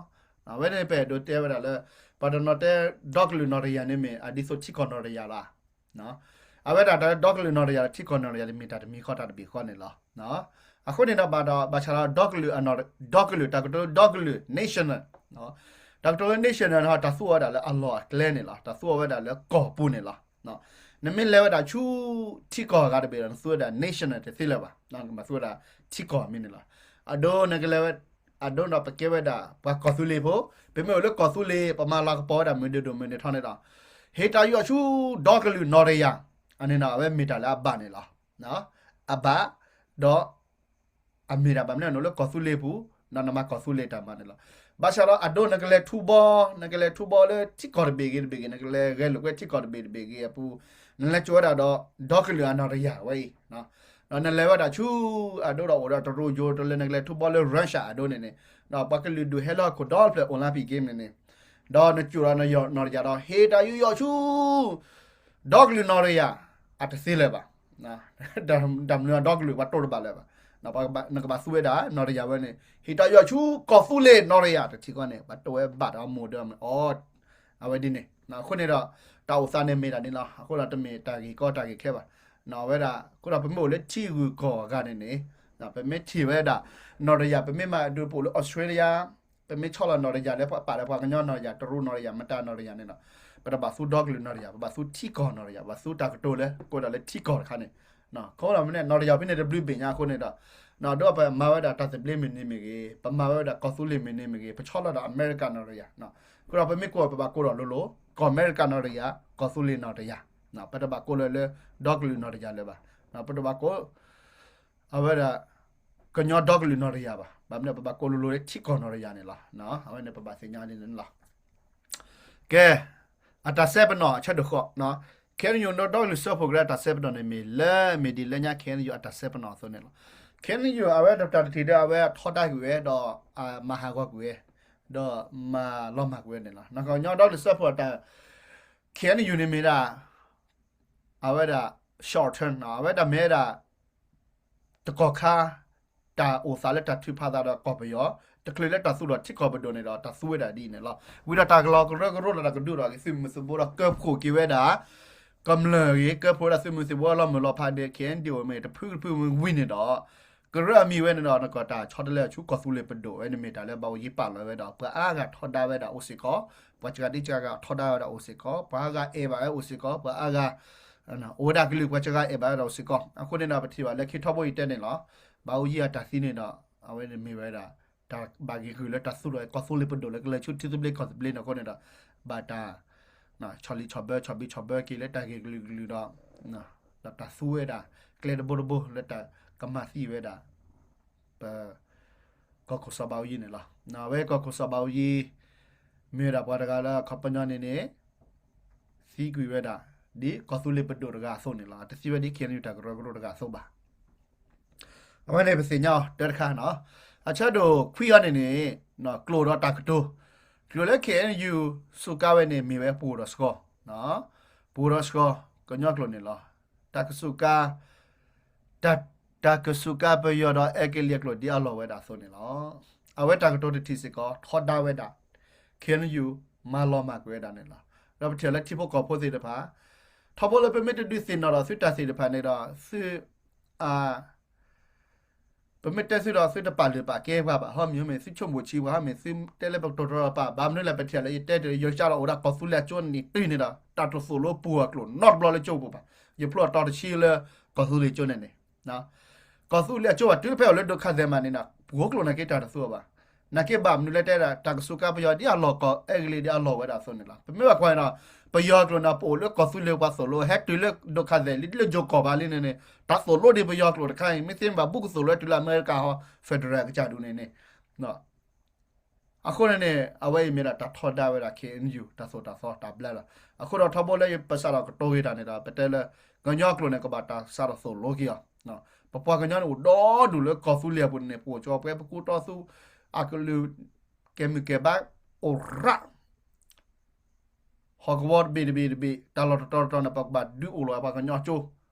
အဝဲန့ၣ်ပအဲၣ်ဒိးတဲဝဲဒၣ်လၢ ပှၤတနီၤတဲဒီကလုာ်နီၢ်တယၢ်န့ၣ်မ့ၢ်အဒ်သိးထံကီၢ်နီၢ်တယၢ်လီၤ. အဝဲဒၣ်တၢ်ဒီကလုာ်နီၢ်တယၢ်ဒီးထံကီၢ်နီၢ်တယၢ်န့ၣ်မ့ၢ်တၢ်တမံၤဃီတၢ်တဘ့ၣ်ဃီန့ၣ်လီၤ. အဃိန့ၣ်ဒီးဘၣ်ဒီး ဘၣ်ဆၣ်ဒီးဒီကလုာ်အနီၢ် ဒီကလုာ် တၢ်ကတိၤလၢဒီကလုာ် national တၢ်ကတိၤလၢ national န့ၣ် တၢ်သူအီၤဝဲဒၣ်လၢအလီၢ်အကျဲန့ၣ်လီၤ. တၢ်သူအီၤဝဲဒၣ်လၢကီၢ်ပူၤန့ၣ်လီၤ. နမ့ၢ်လဲၤဝဲဒၣ်ဆူထံကီၢ်အဂၤတဘ့ၣ်ဒီး နသူဝဲဒၣ် national တသ့လၢၤဘၣ်. နကဘၣ်သူဝဲဒၣ်ထံကီၢ်မံၤန့ၣ်လီၤ. အဒိနကလဲၤဝဲ အဒိဒီးပကဲဝဲဒၣ်ပှၤကီၢ်သူလ့ၤဖိ, ပမ့ၢ်အိၣ်လၢကီၢ်သူလ့ၤ ပမၤလၤကပီၤဝဲဒၣ်မုၢ်ဒိၣ်ဒိၣ်မုၢ်နံၤထီန့ၣ်ဒီး ဟ့ၣ်တၢ်ယူးယီၣ်ဆူဒီကလုာ်နီၢ်တယၢ် အန့ၣ်ဒီး အဝဲမ့ၢ်တၢ်လၢအဘၣ်န့ၣ်လီၤ. အဘၣ်ဒီး အမ့ၢ်ဒၣ်ဘၣ်မနုၤန့ၣ်လၢကီၢ်သူလ့ၤပူၤ ဒီးနမၤကီၢ်သူလ့ၤတၢ်မၤန့ၣ်လီၤ. ဘၣ်ဆၣ်ဒီးအဒိနကလဲၤထူဘီ နကလဲၤထူဘီလၢထံကီၢ်တဘ့ၣ်ဂ့ၤတဘ့ၣ်ဂ့ၤ နကလဲၤဂဲၤလိာ်ကွဲထံကီၢ်တဘ့ၣ်တဘ့ၣ်ဂ့ၤအပူၤ နလဲၤကိၤဝဲဒၣ်ဒီး ဒီကလုာ်အနီၢ်တယၢ်ဝဲအံၤ ဒီးနလဲၤဝဲဒၣ်ဆူ အဒိဒီးအိၣ်ဒီးတရူးယိၤ တလဲၤနကလဲၤထူဘီလၢ Russia အဒိန့ၣ်န့ၣ် ဒီးပှၤကလုာ်ဒူၣ်ဟဲလၢဟီၣ်ခိၣ်ဒီဖျၢၣ် Olympic Game န့ၣ်န့ၣ် ဒီးနကိၤဒီးနယီၢ်နီၢ်တယၢ်ဒီး ဟ့ၣ်တၢ်ယူးယီၣ်ဆူ ဒီကလုာ်နီၢ်တယၢ် အတသ့လၢၤဘၣ်. တၢ်မနုၤအဒီကလုာ်ပှၤတိၢ်တဘၣ်လၢၤဘၣ်. နကဘၣ်သူဝဲဒၣ်နီၢ်တယၢ်ဝဲန့ၣ် ဟ့ၣ်တၢ်ယူးယီၣ်ဆူကီၢ်သူလ့ၤနီၢ်တယၢ်တထံကီၢ်န့ၣ် ပှၤတိၢ်ဝဲဘၣ်ဒီးမိၢ်ဒီးမ့ၢ်အီၤ အဝဲဒ်န့ၣ် အဃိန့ၣ်ဒီး တၢ်အိၣ်သးန့ၣ်မ့ၢ်ဒၣ်န့ၣ်လီၤ. အဃိဒီးတမ့ၢ်တၢ်ဂ့ၢ်ကီတၢ်ဂ့ၢ်ခဲဘၣ်. အဝဲဒၣ် အဃိဒီးပမ့ၢ်အိၣ်လၢထံဂုၤကီၢ်ဂၤန့ၣ်န့ၣ် ပမ့ၢ်ထံၣ်ဝဲဒၣ် နီၢ်တယၢ် ပမ့ၢ်မၤဒုးပအိၣ်လၢ Australia ပမ့ၢ်ဆီလီၤနီၢ်တယၢ်လၢပှၤပာ်လၢပှၤကညီနီၢ်တယၢ် တရူးနီၢ်တယၢ် မတၤနီၢ်တယၢ်န့ၣ်ဒီး ပတဘၣ်သူဒီကလုာ်နီၢ်တယၢ် ပဘၣ်သူထံကီၢ်နီၢ်တယၢ် ပဘၣ်သူတၢ်ကတိၤလၢ ကိးဒၣ်လၢထံကီၢ်တခါန့ၣ် ခီဖျိမ့ၢ်န့ၣ် နီၢ်တယၢ်ဖဲန့ၣ်တဘျုးဘ့ၣ်ညါအဃိန့ၣ်ဒီး ဒီးပမၤဝဲဒၣ်တၢ်သဘျ့မ့ၢ်န့ၣ်မ့ၢ်ဂ့ၤ ပမၤဝဲဒၣ်ကီၢ်သူလ့ၤမ့ၢ်န့ၣ်မ့ၢ်ဂ့ၤ ပဆီလီၤဒၣ်အမဲရကၤနီၢ်တယၢ် အဃိဒီးပမ့ၢ်ကိးပဘၣ်ကိးဒီးလိၤလိၤ ကီၢ်အမဲရကၤနီၢ်တယၢ် ကီၢ်သူလ့ၤနီၢ်တယၢ် ပတဘၣ်ကိးလၢလၢ ဒီကလုာ်နီၢ်တယၢ်လၢၤဘၣ်. ပတဘၣ်ကိး အဝဲဒၣ် ကညီဒီကလုာ်နီၢ်တယၢ်ဘၣ်. ဘၣ်မနုၤပဘၣ်ကိးလိၤလိၤလၢထံကီၢ်နီၢ်တယၢ်န့ၣ်လီၤ. အဝဲန့ၣ်ပဘၣ်သ့ၣ်ညါဒ်န့ၣ်လီၤ. ကဲ အတၢ်စဲပနီၣ်အဆၢဒိၣ်ဃီ KNU ဒီကလုာ်စၢဖှိၣ်ကရၢအတၢ်စဲပနီၣ်န့ၣ်မ့ၢ်လၢ မ့ၢ်ဒ်လၢညါ KNU အတၢ်စဲပနီၣ်အသိးန့ၣ်လီၤ. KNU အဝဲတၢ်တထံၣ်ဒီးအဝဲထီဒါကွံာ်ဝဲဒီး မၤဟးဂီၤကွံာ်ဝဲ ဒီးမၤလီၤမၢ်ကွံာ်ဝဲန့ၣ်လီၤ. ကညီဒီကလုာ်စၢဖှိၣ်အတၢ် KNU န့ၣ်မ့ၢ်ဒၣ် အဝဲဒၣ် short term အဝဲဒၣ်မ့ၢ်ဝဲဒၣ် တကီၢ်ခါ တၢ်အိၣ်သးလၢတၢ်ထုးဖးသးဒီးကီၢ်ပယီၤ, တချုးလၢတၢ်သူၣ်ထီၣ်ထံကီၢ်ပဒိၣ်န့ၣ်ဒီး တၢ်သူဝဲဒၣ်ဒ်အံၤန့ၣ်လီၤ. ဝံၤဒီးတၢ်ကလီၤကရၢကရိဒီးတၢ်ကဒုးထီၣ်က့ၤသုးမုၢ်သံၣ်ဘိဒီးကၢဖှိၣ်က့ၤဝဲဒၣ် ကမျၢၢ်ဂ့ၤ ကၢဖှိၣ်ဝဲဒၣ်သုးမုၢ်သံၣ်ဘိလီၤမုၢ်လီၤဖးဒီး ခ့ၣ်အဲၣ်ယူၣ် မ့ၢ်တဖုတဖုဝံၤန့ၣ်ဒီး ကရၢအမံၤဝဲန့ၣ်ဒီး နကီၢ်တၢ်ဆီတလဲအဆူကီၢ်သူလ့ၤပဒိၣ်ဝဲန့ၣ်မ့ၢ်တၢ်လၢဘၣ်အိၣ်ယံၤပာ်လီၤဝဲဒီး ပှၤအါဂၤထီဒါဝဲဒၣ်အိၣ်စ့ၢ်ကီး, ပှၤစှၤဒ့စှၤဂၤထီဒါဝဲဒၣ်အိၣ်စ့ၢ်ကီး, ပှၤအါဂၤအဲၣ်ဘၣ်ဝဲအိၣ်စ့ၢ်ကီး, ပှၤအါဂၤ အိၣ်ဝဲဒၣ်ကလုာ်ပှၤစှၤဂၤအဲၣ်ဘၣ်ဝဲဒၣ်အိၣ်စ့ၢ်ကီး. အဃိန့ၣ်ဒီး ပထံၣ်ဘၣ်လၢခံထီဘိယတဲန့ၣ်လီၤ. ဘၣ်အိၣ်ယံၤအတၢ်သံန့ၣ်ဒီး အဝဲန့ၣ်မ့ၢ်ဝဲဒၣ် တၢ်ဘၣ်ဂ့ၤဂုာ်လၢတၢ်သူၣ်ထီၣ်ကီၢ်သူလ့ၤပဒိၣ်လၢကလဲၤဆူထံသဘျ့ကီၢ်သဘျ့န့ၣ်အဃိန့ၣ်ဒီး ဘၣ်တၢ် ဆီၣ်လံဆီၣ်ဘၢ ဆီၣ်ဘံၣ်ဆီၣ်ဘၢက့ၤလၢတၢ်ဂ့ၢ်ကလုာ်ကလုာ်ဒီး ဒီးတၢ်သူဝဲဒၣ် ကျဲတဘိတဘိလၢတၢ်ကမၤသံဝဲဒၣ် ပ ကီၢ်ခိၣ်စီၤဘၣ်အူယံၤန့ၣ်လီၤ. အဝဲကီၢ်ခိၣ်စီၤဘၣ်အူယံၤ မ့ၢ်ဝဲဒၣ်ပှၤတဂၤလၢအခီပညီန့ၣ်န့ၣ် သံကွံာ်ဝဲဒၣ် ဒ်ကီၢ်သူလ့ၤပဒိၣ်တဂၤအသိးန့ၣ်လီၤ. တသံဝဲဒ် ခ့ၣ်အဲၣ်ယူၣ် တၢ်ကရၢကရိတဂၤအသိးဘၣ်. အဝဲန့ၣ်ပသ့ၣ်ညါအီၤတၢ်တခါနီၤ. အဆၢဒိၣ်ခွံအံၤန့ၣ်န့ၣ် ကျိာ်ဒီးတၢ်ကတိၤ, ကျိာ်လၢ ခ့ၣ်အဲၣ်ယူၣ် စူးကါဝဲန့ၣ် မ့ၢ်ဝဲပှိၤဒီးဆှီ, ပှိၤဒီးဆှီ ကညီကျိာ်န့ၣ်လီၤ. တၢ်ကစူးကါ တၢ် တၢ်ကစူးကါပယီၤဒီးအဲကလံးအကျိာ်ဒ်အလီၢ်ဝဲဒၣ်အသိးန့ၣ်လီၤ. အဝဲတၢ်ကတိၤတထံၣ်စ့ၢ်ကီး ထီဒါဝဲဒၣ် ခ့ၣ်အဲၣ်ယူၣ် မၤလီၤမၢ်ကွံာ်ဝဲဒၣ်န့ၣ်လီၤ. ဒီးပထံၣ်လၢထံဖိကီၢ်ဖိသ့ၣ်တဖၣ် ထီဘိလၢပမ့ၢ်တဒုးသ့ၣ်နီၣ်ဒီးသုတၢ်သ့ၣ်တဖၣ်န့ၣ်ဒီး သု ပမ့ၢ်တဲသုဒီးသုတပာ်လုၢ်ပာ်ကဲပှၤဘၣ်, ဟီမ့ၢ် ဟီမ့ၢ်သုဆိကမိၣ်ဆံးပှၤ, ဟီမ့ၢ်သုတဲလၢပကတိၤတရီတပါ, ဘၣ်မနုၤလဲၣ် ပထံၣ်လၢယတဲတ့ၢ် ယစးထီၣ်အိၣ်ဒီးကီၢ်သူလ့ၤအကၠိန့ၣ်တုၤန့ၣ်ဒီး တၢ်တသိၣ်လိပှိၤအကျိာ်နီတဘျီလၢကၠိပူၤဘၣ်. ယဖျိအတီတဆံလၢကီၢ်သူလ့ၤကၠိန့ၣ်န့ၣ် ကီၢ်သူလ့ၤအကၠိဘၣ် တုၤဖဲအအိၣ်လၢဒိၣ်ခါသဲးမးန့ၣ်ဒီး ပှိၤကျိာ်နာ်က့တၢ်တသူအီၤဘၣ်. နာ်က့ဘၣ်မနုၤလဲၣ်တဲဒၣ် တၢ်ကစူးကါပယီၤဒ်အလီၢ် ကီၢ်အဲကလံးဒ်အလီၢ်ဝဲဒၣ်အသိးန့ၣ်လီၤ. ပမ့ၢ်ဘၣ်ကွၢ်န့ၣ်ဒီး ပယီၤကျိာ်န့ၣ် ပအိၣ်လၢကီၢ်သူလ့ၤပှၤသိၣ်လိဟဲတုၤလၢဒိၣ်ခါသဲးလံ လၢယိၤကီၢ်ဘၣ်လံန့ၣ်န့ၣ် တၢ်သိၣ်လိဒ်ပယီၤကျိာ်တခါအံၤ မ့ၢ်သ့မ့ၢ်ဘၣ် ဘူးကသိၣ်လိဟဲတုၤလၢအမဲရကၤဟီ federal ကစၢ်ဒူၣ်န့ၣ်န့ၣ် အဃိန့ၣ်န့ၣ် အဝဲအံၤမ့ၢ်ဒၣ်တၢ်ထီဒါဝဲဒၣ် ခ့ၣ်အဲၣ်ယူၣ် တၢ်သိၣ်တၢ်သီတၢ်ဘျါလီၤ. အဃိဒီးထီဘိလၢပစးထီၣ်ကတိၤဂ့ၤတၢ်န့ၣ်ဒီး ပတဲလၢ ကညီကျိာ်န့ၣ် ကဘၣ်တၢ်စးထီၣ်သိၣ်လိက့ၤအီၤ. ပပှၤကညီန့ၣ်အိၣ်ဒီဒူၣ်လၢကီၢ်သူလ့ၤအပူၤန့ၣ် ပအိၣ်ကၠီၤပှဲၤပကူတီသူ အကလုာ် ကဲမုၢ်ကဲဘါအိၣ်ရၣ် ဟီၣ်ကဝီၤတဘ့ၣ်တဘ့ၣ်တဘ့ၣ် တၢ်လီၢ်တတီၤတတီၤန့ၣ် ပကဘၣ်ဒုးအိၣ်လီၤပှၤကညီကၠိ,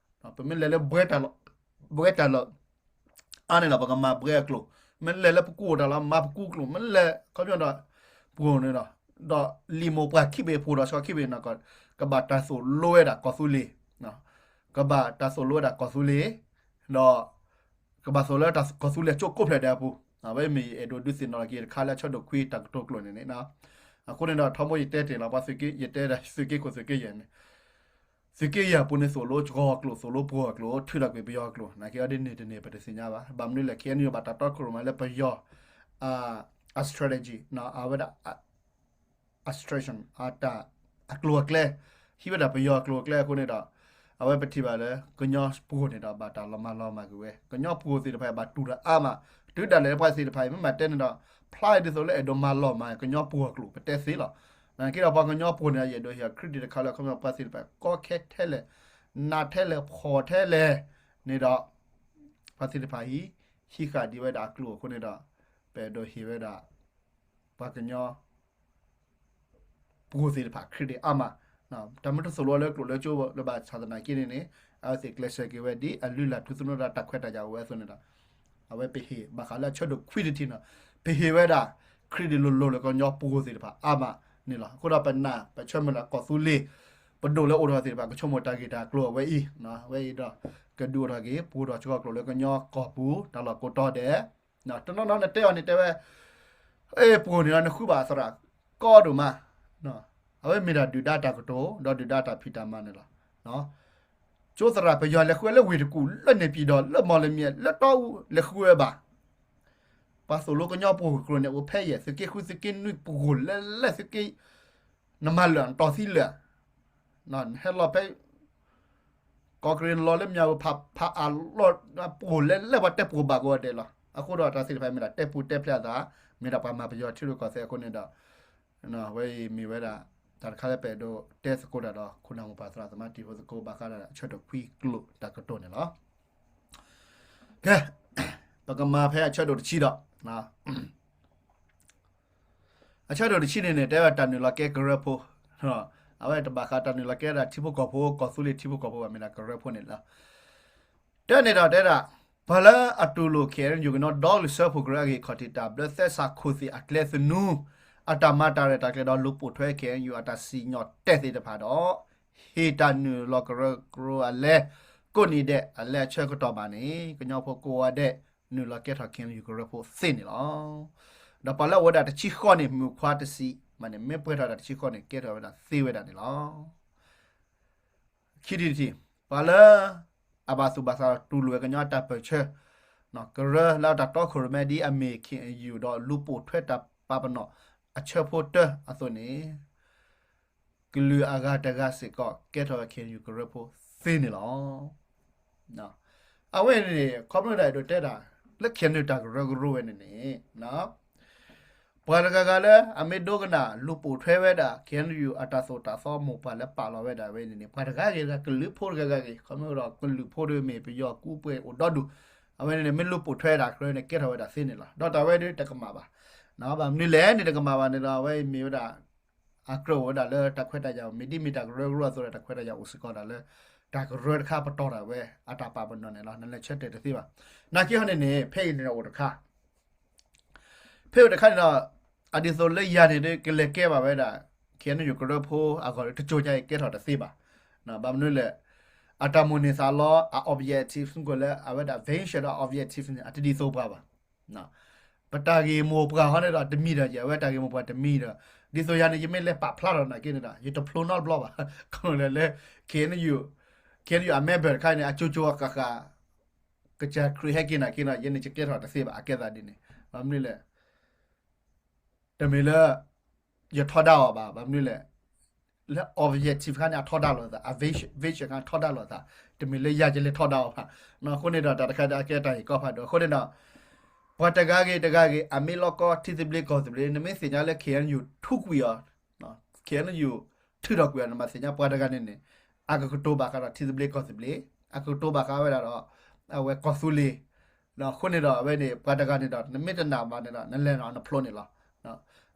ပမ့ၢ်လဲၤလၢ ဘှဲတၢ်လီၢ် အါန့ၣ်လီၤ ပကမၤဘှဲအကျိာ်, မ့ၢ်လဲၤလၢပကူအိၣ်တၢ်လီၢ် မၤပကူကျိာ်, မ့ၢ်လဲၤခီပညီဒီး ပှိၤန့ၣ်ဒီး ဒီးလံာ်မိၢ်ပှၢ်ခံဘ့ၣ် ပှိၤဒီးဆှီခံဘ့ၣ်န့ၣ် ကဘၣ်တၢ်သိၣ်လိဝဲဒၣ်ကီၢ်သူလ့ၤ, ကဘၣ်တၢ်သိၣ်လိဝဲဒၣ်ကီၢ်သူလ့ၤ, ဒီး ကဘၣ်သိၣ်လိဝဲဒၣ်ကီၢ်သူလ့ၤကၠိကိးဖျၢၣ်ဒဲးအပူၤ, အဝဲမ့ၢ်ယအဲၣ်ဒိးဒုးသ့ၣ်နီၣ်က့ၤတခါလၢအဆၢဒိၣ်ခွံတၢ်ကတိၤကျိာ်န့ၣ်န့ၣ်, အဃိန့ၣ်ဒီး ထီဘိယတဲတ့ၢ်လီၤ ပှၤသုးက့ ယတဲဒၣ်သုးက့ခိၣ်သုးက့ယဲၢ်န့ၣ် သုးက့ယဲၢ်အပူၤန့ၣ် သိၣ်လိကီၢ်ကျိာ် သိၣ်လိပှိၤအကျိာ် ထုးထီၣ်ကွံာ်ပယီၤအကျိာ် နာ်က့အီၤဒ်န့ၣ်တန့ၢ် ပတသ့ၣ်ညါဘၣ်. ဘၣ်မနုၤလဲၣ် ခ့ၣ်အဲၣ်ယူၣ် ဘၣ်တၢ်တီခိၣ်ရိၣ်မဲလၢပယီၤ အ strategy အဝဲဒၣ် အ strategy အတၢ် အကျိၤအကျဲ ဟံးဝဲဒၣ်ပယီၤအကျိၤအကျဲအဃိန့ၣ်ဒီး အဝဲပထံၣ်ဘၣ်လၢ ကညီပှိၤန့ၣ်ဒီး ဘၣ်တၢ်လီၤမၤလီၤမၢ်ကွံာ်ဝဲ ကညီပှိၤသ့ၣ်တဖၣ် ဘၣ်တူၢ်တၢ်အါမး တုၤဒၣ်လဲာ်လၢပှၤသ့ၣ်တဖၣ်အံၤ မ့ၢ်မၤတဲန့ၣ်ဒီး ဖျါဒ်သိးလၢအဲၣ်ဒိးမၤလီၤမၢ် ကညီပှိၤအကျိၤ ပတဲသ့လီၤ. နာ်က့ဒီးပှၤကညီပှိၤန့ၣ် ယအဲၣ်ဒိးဟ့ၣ် credit တခါလၢ ခီပညီပှၤသ့ၣ်တဖၣ် ကီခဲထဲလဲၣ် နးထဲလဲၣ် ဖှီၣ်ထဲလဲၣ်န့ၣ်ဒီး ပှၤသ့ၣ်တဖၣ်အံၤ ဟံးဃာ်ဒံးဝဲဒၣ်အကျိၤအဃိန့ၣ်ဒီး ပအဲၣ်ဒိးဟ့ၣ်ဝဲဒၣ် ပှၤကညီ ပှိၤသ့ၣ်တဖၣ် credit အါမး, တၢ်မ့ၢ်တသိၣ်လိလၢကျိာ်လၢကၠိလၢၤဘၣ်ဆၣ်သနာ်က့န့ၣ်န့ၣ် အဝဲသ့ၣ်ကျဲးစၢးက့ၤဝဲဒ်အလုၢ်အလၢ်ထူသနူဒီးတၢ်ခွဲးတၢ်ယာ်အိၣ်ဝဲအသိးန့ၣ်ဒီး အဝဲပဟ့ၣ်ဘၣ်ဃးလၢအဆၢဒိၣ်ခွံတထံၣ်န့ၣ် ပဟ့ၣ်ဝဲဒၣ် credit လိၤလိၤလၢကညီပှိၤသ့ၣ်တဖၣ်အါမးန့ၣ်လီၤ. အဃိဒီးပနာ် ပဆၢမုၢ်လၢ်ကီၢ်သူလ့ၤ ပဒိၣ်လၢအိၣ်ထီၣ်သ့ၣ်တဖၣ် ကဆိကမိၣ်တၢ်ဂ့ၢ်တၢ်ကျိၤအဝဲအံၤ အဝဲအံၤဒီး ကဒုးအိၣ်ထီၣ်က့ၤ ပှိၤဒီးဆှီကျိာ်လၢကညီကီၢ်ပူၤ တၢ်လီၢ်ကိးတီၤဒဲး တနီၤနီၤနတဲအီၤန့ၣ်တဲဝဲ အဲ ပှိၤန့ၣ်ဒီးနဃုဘၣ်သရၣ်ကီဒိၣ်မး, အဝဲမ့ၢ်ဒၣ်ဒုၣ်ဒါတၢ်ကတိၤ ဒီးဒုၣ်ဒါတၢ်ဖံးတၢ်မၤန့ၣ်လီၤ. ကၠိသရၣ်ပယီၤလဲၤဃုဝဲလၢဝ့ၢ်တကူၣ် လၢန့ၣ်ပံၤဒီး လၢမီၢ်လမံၤ လၢတီအူ လဲၤဃုဝဲဘၣ်. ပှၤသိၣ်လိကညီပှိၤကျိာ်န့ၣ် အိၣ်ဖဲယဲၢ် သုးက့ဃု သုးက့နွံ ပှိၤလဲၤလဲၤ သုးက့ နမၤလၢာ် နတီၢ်သံလၢာ် နဟဲလီၤဖဲ ကီၢ်ကရ့ၣ်လီၤလၢမၠၣ်ဝတၢ်ဖးအလီၢ် ပှိၤလဲၤလဲၤ ပှၤတဲပှိၤဘၣ်ကအိၣ်ဒဲးလီၤ. အဃိဒီးတၢ်သ့ၣ်တဖၣ်မ့ၢ်ဒၣ်တဲပူၤတဲဖျဲးအသး မ့ၢ်ဒၣ်ပှၤမၤပယီၤထံရူၢ်ကီၢ်သဲးအဃိန့ၣ်ဒီး အဝဲအံၤမ့ၢ်ဝဲဒၣ် တၢ်တခါလၢပအဲၣ်ဒိးတဲသကိးတၢ်ဒီး ခိၣ်နၢ်မိၢ်ပၢ်သရၣ်သမါတံၤဖိသကိး ဘၣ်ဃးဒီးအဆၢဒိၣ်ခွံကျိာ်တၢ်ကတိၤန့ၣ်လီၤ. ကဲ ပကမၤဖဲအဆၢဒိၣ်တဆံဒီး အဆၢဒိၣ်တဆံန့ၣ်န့ၣ် တဲဝဲတၢ်နုာ်လီၤကဲကရၢဖိ, အဝဲတဘၣ်ဃးတၢ်နုာ်လီၤကဲဒၣ်ထံဖိကီၢ်ဖိ ကီၢ်သူလ့ၤထံဖိကီၢ်ဖိဘၣ် မ့ၢ်ဒၣ်ကရၢဖိန့ၣ်လီၤ. တၢ်န့ၣ်ဒီးတဲဒၣ် ပှၤလၢအတူၢ်လိာ် ခ့ၣ်အဲၣ်ယူၣ် ကညီဒီကလုာ်စၢဖှိၣ်ကရၢအဂ့ၢ် ခီၣ်ထံးတၢ်ဘျၢသဲစးခိၣ်သ့ၣ်အကျဲသနူ အတၢ်မၤတၢ်ရဲၣ်တၢ်ကျဲၤဒီးလူၤပိာ်ထွဲ ခ့ၣ်အဲၣ်ယူၣ် အတၢ်စံၣ်ညီၣ်တဲာ်သ့ၣ်တဖၣ်ဒီး ဟ့ၣ်တၢ်နုာ်လီၤကရၢကရိအလဲ ကိးနံၤဒဲး အလဲၤအဆၢကတီၢ်ဘၣ်န့ၣ် ကညီဖိကိးဂၤဒဲး နုာ်လီၤကဲထီၣ် ခ့ၣ်အဲၣ်ယူၣ် ကရၢဖိသ့န့ၣ်လီၤ. ဒီးပှၤလၢအအိၣ်ဝဲဒၣ်တဆံဃိးန့ၣ် မုၣ်ခွါတဆံးမးန့ၣ် မ့ၢ်ပှဲၤထီၣ်ဒၣ်တဆံဃိးန့ၣ် ကဲထီၣ်ဝဲဒၣ်သ့ဝဲဒၣ်န့ၣ်လီၤ. ခံထံၣ်တထံၣ် ပှၤလၢအဘၣ်သူၣ်ဘၣ်သးတူၢ်လိာ်ဝဲကညီတၢ်ပၢၢ်ဆၢ ကရၢလၢအတၢ်တီခိၣ်ရိၣ်မဲဒ်အမ့ၢ် ခ့ၣ်အဲၣ်ယူၣ် ဒီးလူၤပိာ်ထွဲတၢ်ပာ်ပနီၣ်အဆၢဖိတၢအသိးန့ၣ် ကလုာ်အဂၤတဂၤစ့ၢ်ကီး ကဲထီၣ်ဝဲ ခ့ၣ်အဲၣ်ယူၣ် ကရၢဖိသ့န့ၣ်လီၤ. အဝဲန့ၣ် ခီဖျိဒၣ်အဲၣ်ဒိးတဲဒၣ် လၢ ခ့ၣ်အဲၣ်ယူၣ် တၢ်ကရၢကရိဝဲန့ၣ်န့ၣ် ပှၤတဂၤဂၤလၢအမ့ၢ်ဒိကနၣ်လူၤပိာ်ထွဲဝဲဒၣ် ခ့ၣ်အဲၣ်ယူၣ် အတၢ်သိၣ်တၢ်သီ မိၢ်ပှၢ်လၢပာ်လီၤဝဲဒၣ်ဝဲန့ၣ်န့ၣ် ပှၤတဂၤဂ့ၤတဂၤ ကလုာ်ဖိတဂၤဂၤဂ့ၤ ခီဖျိဒီးကလုာ်ဖိဒီးမ့ၢ်ပယီၤကူပှဲၤအိၣ်ဒီဒူၣ် အဝဲန့ၣ်န့ၣ် မ့ၢ်လူၤပိာ်ထွဲဒၣ်ကရၢန့ၣ် ကဲထီၣ်ဝဲဒၣ်သ့န့ၣ်လီၤ. ဒီးတၢ်ဝဲဒၣ်တကမၣ်ဘၣ်. ဘၣ်မနုၤလဲၣ်န့ၣ် တကမၣ်ဘၣ်န့ၣ်ဒီး အဝဲအံၤမ့ၢ်ဝဲဒၣ် အကြၢးအိၣ်ဝဲဒၣ်လၢတၢ်ခွဲးတၢ်ယာ် မ့ၢ်ဒ်မ့ၢ်တၢ်ကရၢကရိအသိးဒီး တၢ်ခွဲးတၢ်ယာ်အိၣ်စ့ၢ်ကီးဒၣ်လၢ တၢ်ကရၢတခါပတီၢ်ဒၣ်ဝဲ အတၢ်ပာ်ပနီၣ်န့ၣ်လီၤ. နလဲၤဆၢတဲာ်တသ့ဘၣ်. နာ်က့ဟီန့ၣ်န့ၣ် ဖဲအံၤန့ၣ်အိၣ်တခါ ဖဲအိၣ်တခါန့ၣ်ဒီး အဒ်သိးလၢယၤန့ၣ်ဒီး ကလဲၤကဲဘၣ်ဝဲဒၣ် ခ့ၣ်အဲၣ်ယူၣ် ကရၢဖိအဂီၢ်ဒီး တစိၤညါအံၤကဲထီၣ်တသ့ဘၣ်. ဘၣ်မနုၤလဲၣ် အတၢ်မိၣ်န့ၢ်သးလီ အ objective စ့ၢ်ကီးလၢ အဝဲဒၣ် vision ဒီး objective န့ၣ် အတဒ်သိးပှၤဘၣ်. ပတၢ်ဂ့ၢ်မိၢ်ပှၢ်ဟီန့ၣ်ဒီး တမံၤဒီး ယဝဲတၢ်ဂ့ၢ်မိၢ်ပှၢ်တမံၤဒီး ဒ်သိးယၤန့ၣ် ယမ့ၢ်လဲၤပာ်ဖျါထီၣ်နာ်က့န့ၣ်ဒီး ယတဖျိနီတဘျီဘၣ်. ခီဖျိလၢ ခ့ၣ်အဲၣ်ယူၣ် ခ့ၣ်အဲၣ်ယူၣ် အ member တခါန့ၣ် အကၠိကၠိအဃၣ်ဃၣ် ကစၢ်ခရံာ်ဟဲက့ၤနာ်က့ဒီး ယဲန့ၣ် ယကဲထီၣ်တသ့ဘၣ် အကဲသးဒ်န့ၣ်. ဘၣ်မနုၤလဲၣ် တမ့ၢ်လၢ ယထီဒါအီၤဘၣ်. ဘၣ်မနုၤလဲၣ် လၢ objective ခါန့ၣ် အထီဒါလိာ်သး, အ vision ခါထီဒါလိာ်သး, တမ့ၢ်လၢယၤယလဲၤထီဒါအီၤဘၣ်. အဃိန့ၣ်ဒီး တၢ်တခါဒီးအကဲတၢ်ဂ့ၢ်ကီဖးဒိၣ်. အဃိန့ၣ်ဒီး ပှၤတဂၤဂ့ၤတဂၤဂ့ၤ အမ့ၢ်လီၢ်ကီထံသဘျ့ကီၢ်သဘျ့ နမ့ၢ်သ့ၣ်ညါလၢ ခ့ၣ်အဲၣ်ယူၣ် ထုးကွံာ်အီၤ ခ့ၣ်အဲၣ်ယူၣ် ထုးထီၣ်ကွံာ်အီၤ နဘၣ်သ့ၣ်ညါပှၤတဂၤန့ၣ်န့ၣ် အကကတိၤဘၣ်ဃးဒီးထံသဘျ့ကီၢ်သဘျ့, အကကတိၤဘၣ်ဃးဝဲဒၣ်ဒီး အဝဲကီၢ်သူလ့ၤ. အဃိန့ၣ်ဒီး အဝဲန့ၣ် ပှၤတဂၤန့ၣ်ဒီး နမ့ၢ်တနာ်ဘၣ်န့ၣ်ဒီး နလဲၤနီၤနဖျိန့ၣ်လီၤ.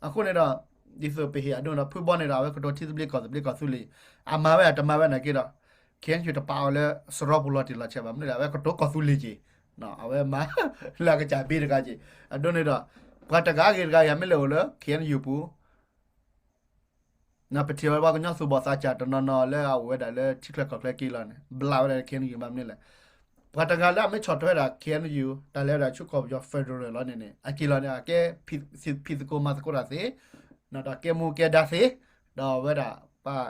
အဃိန့ၣ်ဒီး ဒ်သိးပဟ့ၣ်အဒိန့ၣ်ဒီး ဖုဘီန့ၣ်ဒီး အဝဲကတိၤထံသဘျ့ကီၢ်သဘျ့ကီၢ်သူလ့ၤ, အမၤဝဲအတမၤဝဲနာ်က့ဒီး ခ့ၣ်အဲၣ်ယူၣ် တပာ်အီၤလၢစရီပူၤလီၤတံၢ်လီၤဆဲးဘၣ်. မနုၤလဲၣ် အဝဲကတိၤကီၢ်သူလ့ၤက့ၤ, အဝဲမၤလၢအကစၢ်ဘ့တဂၤက့ၤ. အဒိန့ၣ်ဒီး ပှၤတဂၤဂ့ၤတဂၤဂ့ၤ မ့ၢ်လဲၤအိၣ်လၢ ခ့ၣ်အဲၣ်ယူၣ်ပူၤ ပထံၣ်ဝဲပှၤကညီသူၣ်ဘီၣ်သးစၢ်တနီၤနီၤလၢအအိၣ်ဝဲဒၣ်လၢထံချၢကီၢ်ချၢက့ၤလီၤန့ၣ် ဘျးဝဲဒၣ် ခ့ၣ်အဲၣ်ယူၣ် ဘၣ်မနုၤလဲၣ်. ပှၤတဂၤလၢအမ့ၢ်ဆီၣ်ထွဲဒၣ် ခ့ၣ်အဲၣ်ယူၣ် တၢ်လဲၤဝဲဒၣ်ဆူကီၢ်ပယီၤ federal လီၤန့ၣ်န့ၣ် အက့ၤလီၤန့ၣ် အကဲဖံးသကိးမၤသကိးတၢ်သ့, ဒီးကဲမူကဲဒါသ့, ဒီးအဝဲဒၣ်ပှၤ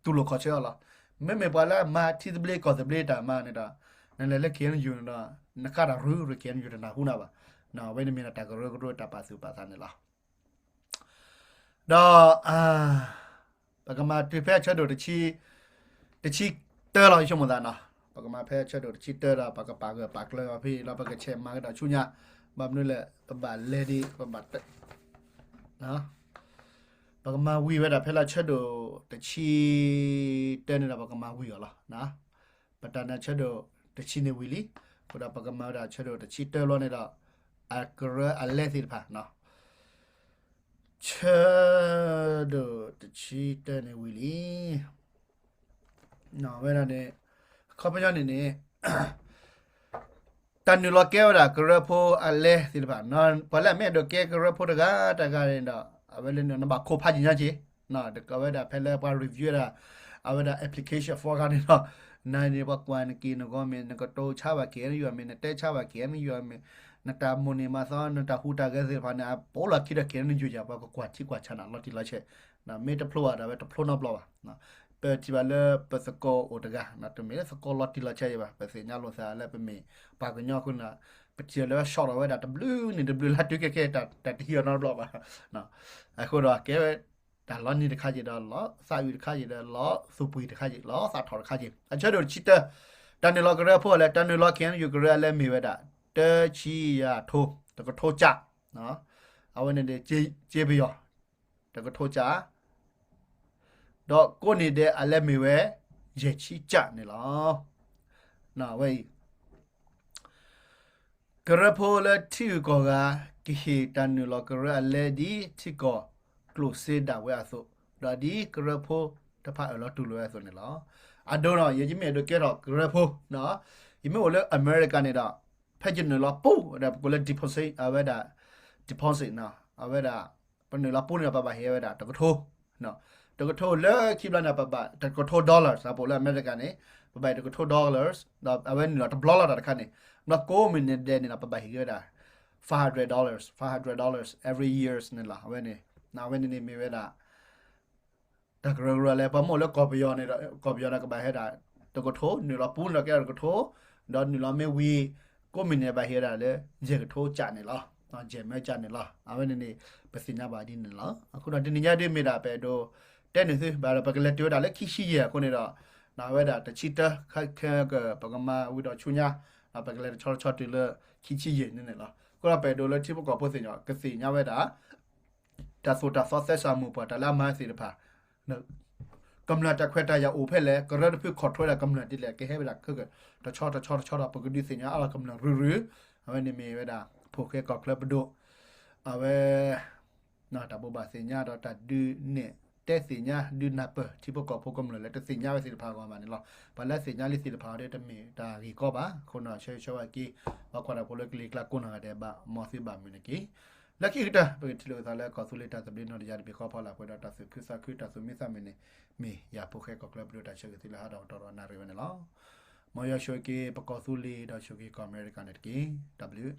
တူၢ်လိာ်ခီၣ်ဆၢအီၤလီၤ. မ့မ့ၢ်ပှၤလၢအမၤထံသဘျ့ကီၢ်သဘျ့တၢ်မၤန့ၣ်ဒီး နလဲၤလၢ ခ့ၣ်အဲၣ်ယူၣ် န့ၣ်ဒီး နကးတၢ်ရူရူ ခ့ၣ်အဲၣ်ယူၣ် တနၢ်ဟူနၤဘၣ်. အဝဲန့ၣ်မ့ၢ်ဒၣ်တၢ်ကရၢကရိတၢ်ပာ်သူၣ်ပာ်သးန့ၣ်လီၤ. ဒီး ပကမၤတုၤဖဲအဆၢဒိၣ်တဆံ တဆံတၢလီၤ ယဆိကမိၣ်သးနီၤ. ပကမၤဖဲအဆၢဒိၣ်တဆံတၢဒီး ပကပာ်ဂၢၢ်ပာ်ကျၢၤအီၤဖဲအံၤလီၤ. ပကဆဲးမၤကဒီးဆူညါ, ဘၣ်မနုၤလဲၣ် ပဘၣ်လဲၤဒံး ပဘၣ် ပကမၤဝံၤဝဲဒၣ်ဖဲလၢအဆၢဒိၣ်တဆံတၢန့ၣ်ဒီး ပကမၤဝံၤအီၤလီၤ. ပတၢ်န့ၣ်အဆၢဒိၣ်တဆံန့ၣ်ဝံၤလံ. အဃိဒီးပကမၤဝဲဒၣ်အဆၢဒိၣ်တဆံတၢဘျီန့ၣ်ဒီး အကရၢအလဲသ့ၣ်တဖၣ် ဆၢဒိၣ်တဆံတၢန့ၣ်ဝံၤလံ. ဝဲဒၣ်န့ၣ် အခီပညီန့ၣ်န့ၣ် တၢ်နုာ်လီၤကဲဝဲဒၣ်ကရၢဖိအလဲသ့ၣ်တဖၣ်, ပှၤလၢအမ့ၢ်အဲၣ်ဒိးကဲကရၢဖိတဂၤတဂၤန့ၣ်ဒီး အဝဲလၢနဘၣ်ခိးဖးယံာ်ညါက့ၤ, ဒီးဝဲဒၣ်ဖဲလၢပှၤ review ဝဲဒၣ် အဝဲဒၣ် application form ခါန့ၣ်ဒီး နၤန့ၣ် ပှၤကွၢ်နက့ၤနဂီၢ်မ့ၢ် နကတိၤဆါဘၣ် ခ့ၣ်အဲၣ်ယူၣ် မ့ၢ် နတဲဆါဘၣ် ခ့ၣ်အဲၣ်ယူၣ် မ့ၢ် နတၢ်မိၣ်န့ၢ်မၤသီ နတၢ်ဟူးတၢ်ဂဲၤသ့ၣ်တဖၣ်န့ၣ် အပိာ်လီၤခံဒီး ခ့ၣ်အဲၣ်ယူၣ် ယၤ ပှၤကကွၢ်ထံကွၢ်ဆးနၤလီၤတံၢ်လီၤဆဲး, မ့ၢ်တဖျိဘၣ်ဒီး အဝဲတဖျိနီတဘျီဘၣ်. ပထံၣ်ဘၣ်လၢပသကိးအိၣ်တဂၤ တမ့ၢ်လၢသကိးလီၤတံၢ်လီၤဆဲးယၤဘၣ်, ပသ့ၣ်ညါလိာ်သးလၢပမ့ၢ်ပှၤကညီအဃိန့ၣ်, ပထံၣ်လၢဝဲ short ဒီးဝဲဒၣ်တဘျုးနံၣ်တဘျုးလါတုၤခဲကဲ တၢ်တဟံးအီၤနီတဘျီဘၣ်. အဃိဒီးကဲဝဲ တၢ်လီၤနံၤတခါက့ၤဒီးလီၤ, သးအုးတခါက့ၤဒီးလီၤ, သူၣ်ပှံၤတခါက့ၤ လီၤ, သးထီၣ်တခါက့ၤ. အဆၢဒိၣ်တဆံတၢ, တၢ်နုာ်လီၤကရၢဖိအလဲ, တၢ်နုာ်လီၤ ခ့ၣ်အဲၣ်ယူၣ် ကရၢအလဲမ့ၢ်ဝဲဒၣ် တဆံယၤထိ တကထိကၠး, အဝဲန့ၣ် စ့ပယီၤ တကထိကၠး, ဒီးကိးနံၤဒဲးအလဲမ့ၢ်ဝဲ ယဲၢ်ဆံကၠးန့ၣ်လီၤ. အဝဲအံၤ ကရၢဖိလၢထံဂုၤကီၢ်ဂၤ ကဟ့ၣ်တၢ်နုာ်လီၤကရၢအလဲဒ်ထံကီၢ်ကျိၣ်စ့ဒၣ်ဝဲအသိး, ဒီးဒ်ကရၢဖိ တဖၣ်အၢၣ်လီၤတူၢ်လိာ်ဝဲအသိးန့ၣ်လီၤ. အဒိဒီး ယဲယမ့ၢ်အဲၣ်ဒိးကဲထီၣ်ကရၢဖိ, ယမ့ၢ်အိၣ်လၢအမဲရကၤန့ၣ်ဒီး ဖဲယနုာ်လီၤပူၤဒီး ပကိးလၢ deposit အဝဲဒၣ် deposit အဝဲဒၣ် ပနုာ်လီၤပူၤန့ၣ်ဒီး ပဘၣ်ဟ့ၣ်ဝဲဒၣ်တကထိ, တကထိလၢခံဘျီန့ၣ် ပဘၣ်တကထိ dollars အပူၤလၢအမဲရကၤန့ၣ် ပဘၣ်ဟ့ၣ်တကထိ dollars ဒီးအဝဲနုာ်လီၤတဘျီလီၤတၢ်တခါန့ၣ်, ဘျီကိးမုၢ်နံၤဒဲးန့ၣ်ဒီး ပဘၣ်ဟ့ၣ်က့ၤဝဲဒၣ် five hundred dollars, five hundred dollars every years န့ၣ်လီၤ. အဝဲန့ၣ် အဝဲန့ၣ်န့ၣ်မ့ၢ်ဝဲဒၣ် တၢ်ကရၢကရိလၢ ပှၤမ့ၢ်အိၣ်လၢကီၢ်ပယီၤန့ၣ်ဒီး ကီၢ်ပယီၤန့ၣ်ကဘၣ်ဟ့ၣ်ဒၣ်တကထိ, နုာ်လီၤပူၤန့ၣ်ဒီးကဲထီၣ်တကထိ, ဒီးနုာ်လီၤမ့ၢ်ဝံၤ ကိးမုၢ်နံၤဘၣ်ဟ့ၣ်ဝဲဒၣ်လၢ ယဲၢ်ကထိကၠးန့ၣ်လီၤ, ယဲၢ်မၢကၠးန့ၣ်လီၤ. အဝဲန့ၣ်န့ၣ် ပသ့ၣ်ညါဘၣ်ဒ်န့ၣ်လီၤ. အဃိဒီးတနံၤညါဒ်မ့ၢ်ဒၣ်ပအဲၣ်ဒိး တဲန့ၢ်သုဘၣ်ဒီး ပကလဲၤတုၤဝဲဒၣ်လၢခံဆံယဲၢ်အဃိန့ၣ်ဒီး အဝဲဒၣ်တဆံတၢ ခဲက ပကမၤဝံၤဒီးဆူညါ ပကလဲၤတဆီတဆီတုၤလၢ ခံဆံယဲၢ်န့ၣ်န့ၣ်လီၤ. အဃိဒီးပအဲၣ်ဒိးလၢထံဖိကီၢ်ဖိသ့ၣ်ညါ ကသ့ၣ်ညါဝဲဒၣ် တၢ်သိၣ်တၢ်သီသဲစးမုၢ်ပှၢ် တၢ်လၢအမၤသ့ၣ်တဖၣ် ကမျၢၢ်တၢ်ခွဲးတၢ်ယာ်အိၣ်ဖဲလဲၣ်, ကရၢတဖု control ဝဲဒၣ်ကမျၢၢ်ဒ်လဲၣ်, ကဟဲဝဲဒၣ်ခဲက တဆီတဆီတဆီဒီး ပကဒုးသ့ၣ်ညါအါထီၣ်ကမျၢၢ်ရုၢ်ရုၢ်, အဝဲန့ၣ်မ့ၢ်ဝဲဒၣ် ဖိၣ်ဃဲကီၢ်ချၢပဒိၣ်, အဝဲ တၢ်ဘိးဘၣ်သ့ၣ်ညါဒီးတၢ်ဒုးနဲၣ်တဲသ့ၣ်ညါ ဒုးနၢ်ပၢၢ် ထံဖိကီၢ်ဖိကမျၢၢ်လၢတသ့ၣ်ညါဝဲသ့ၣ်တဖၣ်အဂီၢ်ဘၣ်န့ၣ်လီၤ. ပှၤလၢသ့ၣ်ညါလံသ့ၣ်တဖၣ်အံၤဒီး တမ့ၢ်တၢ်ဂ့ၢ်ကီဘၣ်. အဃိန့ၣ် ဆၢဂ့ၤဆၢဝါက့ၤ ပှၤကွၢ်တၢ်ဖိလၢကလံၤကျါကိးနီၢ်ဂၤဒဲးဘၣ် မ်သုဘၣ်မုာ်န့ၣ်တက့ၢ်. လၢခံကတၢၢ် ပကထံၣ်လိာ်က့ၤသးလၢကီၢ်သူလ့ၤတၢ်သဘျ့နီၢ်တယၢ်တဘ့ၣ်ဃီဖီလာ်ပှဲၤဒီးတၢ်သူၣ်ခုသးခု တၢ်သူၣ်မံသးမုာ်န့ၣ် မ့ၢ်ယၤဖိၣ်ဃဲကီၢ်ချၢပဒိၣ်တၢ်ဆၢဂ့ၤသုလၢဟါဒီးကတီၢ်ဒီးနၣ်ရံၣ်ဝဲန့ၣ်လီၤ. မ်ယွၤဆိၣ်ဂ့ၤက့ၤပကီၢ်သူလ့ၤဒီးဆိၣ်ဂ့ၤက့ၤကီၢ်အမဲရကၤန့ၣ်တက့ၢ်. တၢ်ဘျုး